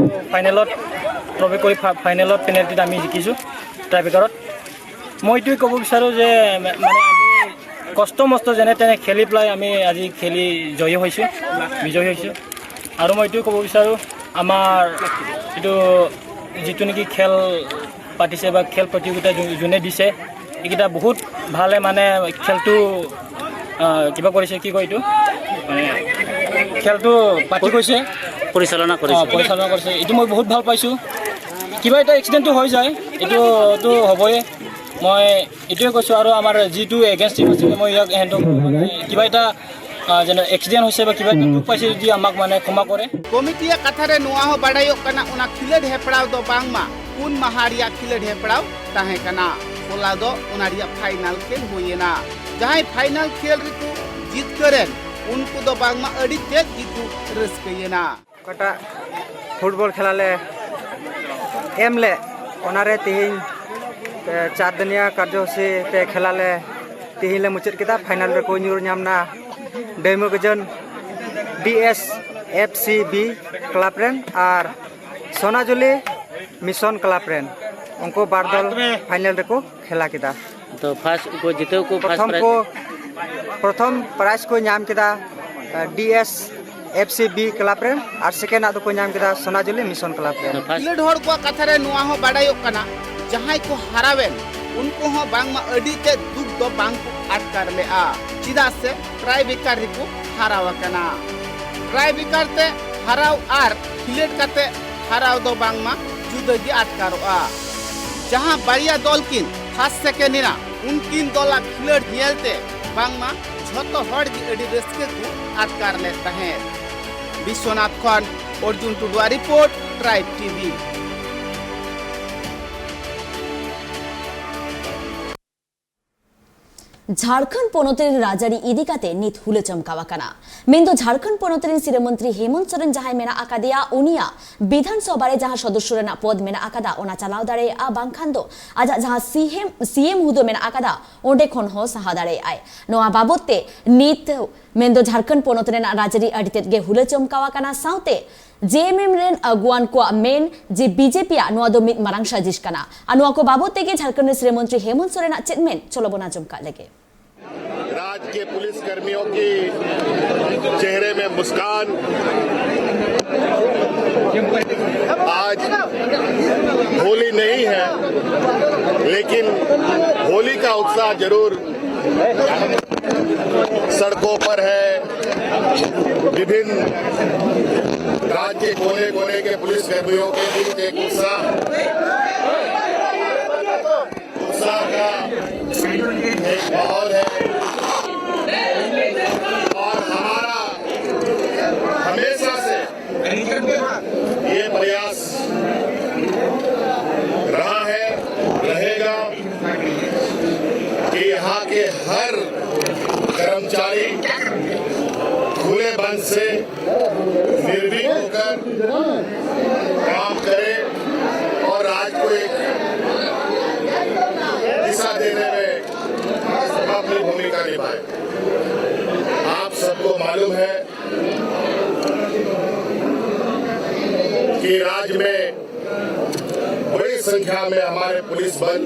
ফাইনেলত প্ৰৱেশ কৰি ফা- ফাইনেলত পেনাল্টিত আমি জিকিছোঁ টাইব্ৰেকাৰত। মই এইটোৱে ক'ব বিচাৰোঁ যে মে- মানে আমি কষ্ট মষ্ট যেনে তেনে খেলি পেলাই আমি আজি খেলি জয়ী হৈছোঁ, বিজয়ী হৈছোঁ। আৰু মই এইটোৱে ক'ব বিচাৰোঁ, আমাৰ এইটো যিটো নেকি খেল পাতিছে বা খেল প্ৰতিযোগিতা যো- যোনে দিছে, এইকেইটা বহুত ভালে মানে খেলটো আহ, কিবা কৰিছে, কি কয় এইটো, মানে খেলটো পাতি গৈছে, পৰিচালনা কৰিছে। অ, পৰিচালনা কৰিছে। এইটো মই বহুত ভাল পাইছোঁ। কিবা এটা এক্সিডেণ্টটো হৈ যায়, এইটোতো হ'বই। মই এইটোৱে কৈছোঁ, আৰু আমাৰ যিটো এগেইনষ্ট টিম আছিলে, মই ইয়াক হেণ্ড কিবা এটা আহ, যেনে এক্সিডেণ্ট হৈছে বা কিবা এটা দুখ পাইছে যদি আমাক মানে ক্ষমা কৰে। ᱠᱚᱢᱤᱴᱤᱭᱟᱜ ᱠᱟᱛᱷᱟ ᱨᱮ ᱱᱚᱣᱟ ᱦᱚᱸ ᱵᱟᱰᱟᱭᱚᱜ ᱠᱟᱱᱟ, ᱚᱱᱟ ᱠᱷᱮᱞᱳᱰ ᱦᱮᱯᱲᱟᱣ ᱫᱚ ᱵᱟᱝᱢᱟ ᱯᱩᱱ ᱢᱟᱦᱟ ᱨᱮᱭᱟᱜ ᱠᱷᱮᱞᱳᱰ ᱦᱮᱯᱲᱟᱣ ᱛᱟᱦᱮᱸ ᱠᱟᱱᱟ᱾ ᱦᱚᱞᱟ ᱫᱚ ᱚᱱᱟ ᱨᱮᱭᱟᱜ ᱯᱷᱟᱭᱱᱟᱞ ᱠᱷᱮᱞ ᱦᱩᱭᱮᱱᱟ᱾ ᱡᱟᱦᱟᱸᱭ ᱯᱷᱟᱭᱱᱟᱞ ᱠᱷᱮᱞ ᱨᱮᱠᱚ ᱡᱤᱛᱠᱟᱹᱨᱮᱱ, ᱩᱱᱠᱩ ᱫᱚ ᱵᱟᱝᱢᱟ ᱟᱹᱰᱤ ᱛᱮᱫ ᱜᱮᱠᱚ ᱨᱟᱹᱥᱠᱟᱹᱭᱮᱱᱟ᱾ ᱚᱠᱟᱴᱟᱜ ᱯᱷᱩᱴᱵᱚᱞ ᱠᱷᱮᱞᱟ ᱞᱮ ᱮᱢ ᱞᱮᱫ, ᱚᱱᱟᱨᱮ ᱛᱤᱦᱤᱧ, ᱮ, ᱪᱟᱨ ᱫᱤᱱᱤᱭᱟ ᱠᱟᱨᱡᱚᱥᱩᱪᱤ ᱛᱮ ᱠᱷᱮᱞᱟ ᱞᱮ ᱛᱤᱦᱤᱧ ᱞᱮ ᱢᱩᱪᱟᱹᱫ ᱠᱮᱫᱟ᱾ ᱯᱷᱟᱭᱱᱟᱞ ᱨᱮᱠᱚ ᱧᱩᱨ ᱧᱟᱢ ᱮᱱᱟ ᱰᱟᱹᱭᱢᱚ ᱜᱟᱡᱚᱱ D S F C B club ᱨᱮᱱ ᱟᱨ ᱥᱳᱱᱟᱡᱩᱞᱤ ᱢᱤᱥᱚᱱ ᱠᱞᱟᱵᱽ ᱨᱮᱱ᱾ ᱩᱱᱠᱩ ᱵᱟᱨ ᱫᱚᱞ ᱯᱷᱟᱭᱱᱟᱞ ᱨᱮᱠᱚ ᱠᱷᱮᱞᱟ ᱠᱮᱫᱟ᱾ ᱛᱚ, ᱯᱷᱟᱥᱴ ᱠᱚ ᱡᱤᱛᱟᱹᱣ ᱠᱚ ᱯᱷᱟᱥᱴ ᱯᱨᱚᱛᱷᱚᱢ ᱯᱨᱟᱭᱤᱡᱽ? ᱠᱚ, ᱯᱨᱚᱛᱷᱚᱢ ᱯᱨᱟᱭᱤᱡᱽ ᱠᱚ ᱧᱟᱢ ᱠᱮᱫᱟ, ᱮ, D S F C B club ᱨᱮᱱ, ᱟᱨ ᱥᱮᱠᱮᱱᱰ ᱟᱜ ᱫᱚᱠᱚ ᱧᱟᱢ ᱠᱮᱫᱟ ᱥᱳᱱᱟᱡᱩᱞᱤ ᱢᱤᱥᱚᱱ ᱠᱞᱟᱵᱽ ᱨᱮᱱ᱾ ᱛᱚ, ᱯᱷᱟᱥᱴ ᱠᱷᱮᱞᱳᱰ ᱦᱚᱲ ᱠᱚᱣᱟᱜ ᱠᱟᱛᱷᱟ ᱨᱮ ᱱᱚᱣᱟ ᱦᱚᱸ ᱵᱟᱰᱟᱭᱚᱜ ᱠᱟᱱᱟ, ᱡᱟᱦᱟᱸᱭ ᱠᱚ ᱦᱟᱨᱟᱣᱮᱱ, ᱩᱱᱠᱩ ᱦᱚᱸ ᱵᱟᱝᱢᱟ ᱟᱹᱰᱤ ᱛᱮᱫ ᱫᱩᱠ ᱫᱚ ᱵᱟᱝ ᱠᱚ ᱟᱴᱠᱟᱨ ᱞᱮᱫᱼᱟ, ᱪᱮᱫᱟᱜ ᱥᱮ ᱴᱨᱟᱭ ᱵᱮᱠᱟᱨ ᱨᱮᱠᱚ ᱦᱟᱨᱟᱣ ᱟᱠᱟᱱᱟ᱾ ᱴᱨᱟᱭ ᱵᱮᱠᱟᱨ ᱛᱮ ᱦᱟᱨᱟᱣ ᱟᱨ ᱠᱷᱮᱞᱳᱰ ᱠᱟᱛᱮ ᱦᱟᱨᱟᱣ ᱫᱚ ᱵᱟᱝᱢᱟ ᱡᱩᱫᱟᱹ ᱜᱮ ᱟᱴᱠᱟᱨᱚᱜᱼᱟ᱾ ᱡᱟᱦᱟᱸ ᱵᱟᱨᱭᱟ ᱫᱚᱞ ᱠᱤᱱ ᱯᱷᱟᱥᱴ ᱥᱮᱠᱮᱱᱰ ᱮᱱᱟ, ᱩᱱᱠᱤᱱ ᱫᱚᱞᱟᱜ ᱠᱷᱮᱞᱳᱰ ᱧᱮᱞᱛᱮ ᱵᱟᱝᱢᱟ ᱡᱷᱚᱛᱚ ᱦᱚᱲ ᱜᱮ ᱟᱹᱰᱤ ᱨᱟᱹᱥᱠᱟᱹ ᱠᱚ ᱟᱴᱠᱟᱨ ᱞᱮᱫ ᱛᱟᱦᱮᱸᱫ᱾ ᱵᱤᱥᱣᱚᱱᱟᱛᱷ ᱠᱷᱚᱱ ᱚᱨᱡᱩᱱ ᱴᱩᱰᱩᱣᱟᱜ ᱨᱤᱯᱳᱨᱴ, ᱴᱨᱟᱭᱤᱵᱽ ᱴᱤᱵᱷᱤ᱾ ᱡᱷᱟᱲᱠᱷᱚᱸᱰ ᱯᱚᱱᱚᱛ ᱨᱮᱱ ᱨᱟᱡᱽᱟᱹᱨᱤ ᱤᱫᱤ ᱠᱟᱛᱮ ᱱᱤᱛ ᱦᱩᱞᱟᱹ ᱪᱚᱢᱠᱟᱣ ᱟᱠᱟᱱᱟ᱾ ᱢᱮᱱᱫᱚ ᱡᱷᱟᱲᱠᱷᱚᱸᱰ ᱯᱚᱱᱚᱛ ᱨᱮᱱ ᱥᱤᱨᱟᱹ ᱢᱚᱱᱛᱨᱤ ᱦᱮᱢᱚᱱᱛ ᱥᱚᱨᱮᱱ ᱡᱟᱦᱟᱸᱭ ᱢᱮᱱᱟᱜ ᱟᱠᱟᱫᱮᱭᱟ, ᱩᱱᱤᱭᱟᱜ ᱵᱤᱫᱷᱟᱱ ᱥᱚᱵᱷᱟ ᱨᱮ ᱡᱟᱦᱟᱸ ᱥᱚᱫᱚᱥᱥᱚ ᱨᱮᱱᱟᱜ ᱯᱚᱫᱽ ᱢᱮᱱᱟᱜ ᱟᱠᱟᱫᱟ, ᱚᱱᱟ ᱪᱟᱞᱟᱣ ᱫᱟᱲᱮᱭᱟᱜᱼᱟ, ᱵᱟᱝᱠᱷᱟᱱ ᱫᱚ ᱟᱡᱟᱜ ᱡᱟᱦᱟᱸ ᱥᱤ ᱮᱢ, ᱥᱤ ᱮᱢ ᱦᱩᱫᱟᱹ ᱢᱮᱱᱟᱜ ᱟᱠᱟᱫᱟ, ᱚᱸᱰᱮ ᱠᱷᱚᱱ ᱦᱚᱸ ᱥᱟᱦᱟ ᱫᱟᱲᱮᱭᱟᱜᱼᱟᱭ᱾ ᱱᱚᱣᱟ ᱵᱟᱵᱚᱛ ᱛᱮ ᱱᱤᱛ ᱢᱮᱱᱫᱚ ᱡᱷᱟᱲᱠᱷᱚᱸᱰ ᱯᱚᱱᱚᱛ ᱨᱮᱱᱟᱜ ᱨᱟᱡᱽᱟᱹᱨᱤ ᱟᱹᱰᱤ ᱛᱮᱫ ᱜᱮ ᱦᱩᱞᱟᱹ ᱪᱚᱢᱠᱟᱣ ᱟᱠᱟᱱᱟ᱾ ᱥᱟᱶᱛᱮ ᱡᱮ ᱮᱢ ᱮᱢ ᱨᱮᱱ ᱟᱹᱜᱩᱣᱟᱱ ᱠᱚᱣᱟᱜ ᱢᱮᱱ ᱡᱮ ᱵᱤ ᱡᱮ ᱯᱤ ᱟᱜ ᱱᱚᱣᱟ ᱫᱚ ᱢᱤᱫ ᱢᱟᱨᱟᱝ ᱥᱟᱹᱡᱤᱥ ᱠᱟᱱᱟ᱾ ᱟᱨ ᱱᱚᱣᱟ ᱠᱚ ᱵᱟᱵᱚᱛ ᱛᱮᱜᱮ ᱡᱷᱟᱲᱠᱷᱚᱸᱰ ᱨᱮᱱ ᱥᱤᱨᱟᱹ ᱢᱚᱱᱛᱨᱤ ᱦᱮᱢᱚᱱᱛ ᱥᱚᱨᱮᱱᱟᱜ ᱪᱮᱫ ᱢᱮᱱ, ᱪᱚᱞᱚ ᱵᱚᱱ ᱟᱸᱡᱚᱢ ᱠᱟᱜ ᱞᱮᱜᱮ᱾ राज के पुलिस कर्मियों की चेहरे में मुस्कान। आज होली नहीं है, लेकिन होली का उत्साह जरूर सड़कों पर है। विभिन्न राज्य के कोने कोने के पुलिस कर्मियों के बीच एक उत्साह उत्साह का एक माहौल है और हमारा हमेशा से ये प्रयास रहा है, रहेगा कि यहाँ के हर कर्मचारी खुले से निर्भीक होकर काम करें और राज्य को एक दिशा देने में अपनी भूमिका निभाएं। आप सबको मालूम है कि राज्य में बड़ी संख्या में हमारे पुलिस बल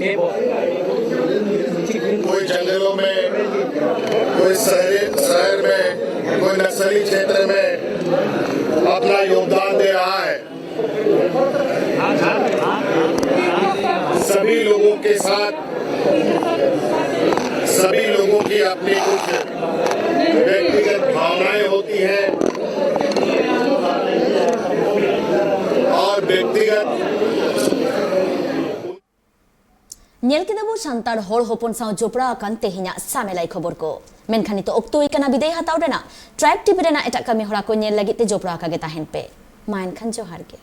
कोई जंगलों में, कोई शहर शहर में, कोई नक्सली क्षेत्र में अपना योगदान दे रहा है। सभी लोगों के साथ, सभी लोगों की अपनी कुछ व्यक्तिगत भावनाएं होती हैं और व्यक्तिगत ᱧᱮᱞ ᱠᱮᱫᱟ ᱵᱚ ᱥᱟᱱᱛᱟᱲ ᱦᱚᱲ ᱦᱚᱯᱚᱱ ᱥᱟᱶ ᱡᱚᱯᱲᱟᱣ ᱟᱠᱟᱱ ᱛᱮᱦᱮᱧᱟᱜ ᱥᱟᱢᱮᱞᱟᱭ ᱠᱷᱚᱵᱚᱨ ᱠᱚ᱾ ᱢᱮᱱᱠᱷᱟᱱ ᱱᱤᱛᱚᱜ ᱚᱠᱛᱚ ᱦᱩᱭ ᱠᱟᱱᱟ ᱵᱤᱫᱟᱹᱭ ᱦᱟᱛᱟᱣ ᱨᱮᱱᱟᱜ᱾ ᱴᱨᱟᱭᱤᱵᱽ ᱴᱤᱵᱷᱤ ᱨᱮᱱᱟᱜ ᱮᱴᱟᱜ ᱠᱟᱹᱢᱤ ᱦᱚᱨᱟ ᱠᱚ ᱧᱮᱞ ᱞᱟᱹᱜᱤᱫ ᱛᱮ ᱡᱚᱯᱲᱟᱣ ᱟᱠᱟ ᱜᱮ ᱛᱟᱦᱮᱱ ᱯᱮ᱾ ᱢᱟ ᱮᱱᱠᱷᱟᱱ ᱡᱚᱦᱟᱨ ᱜᱮ᱾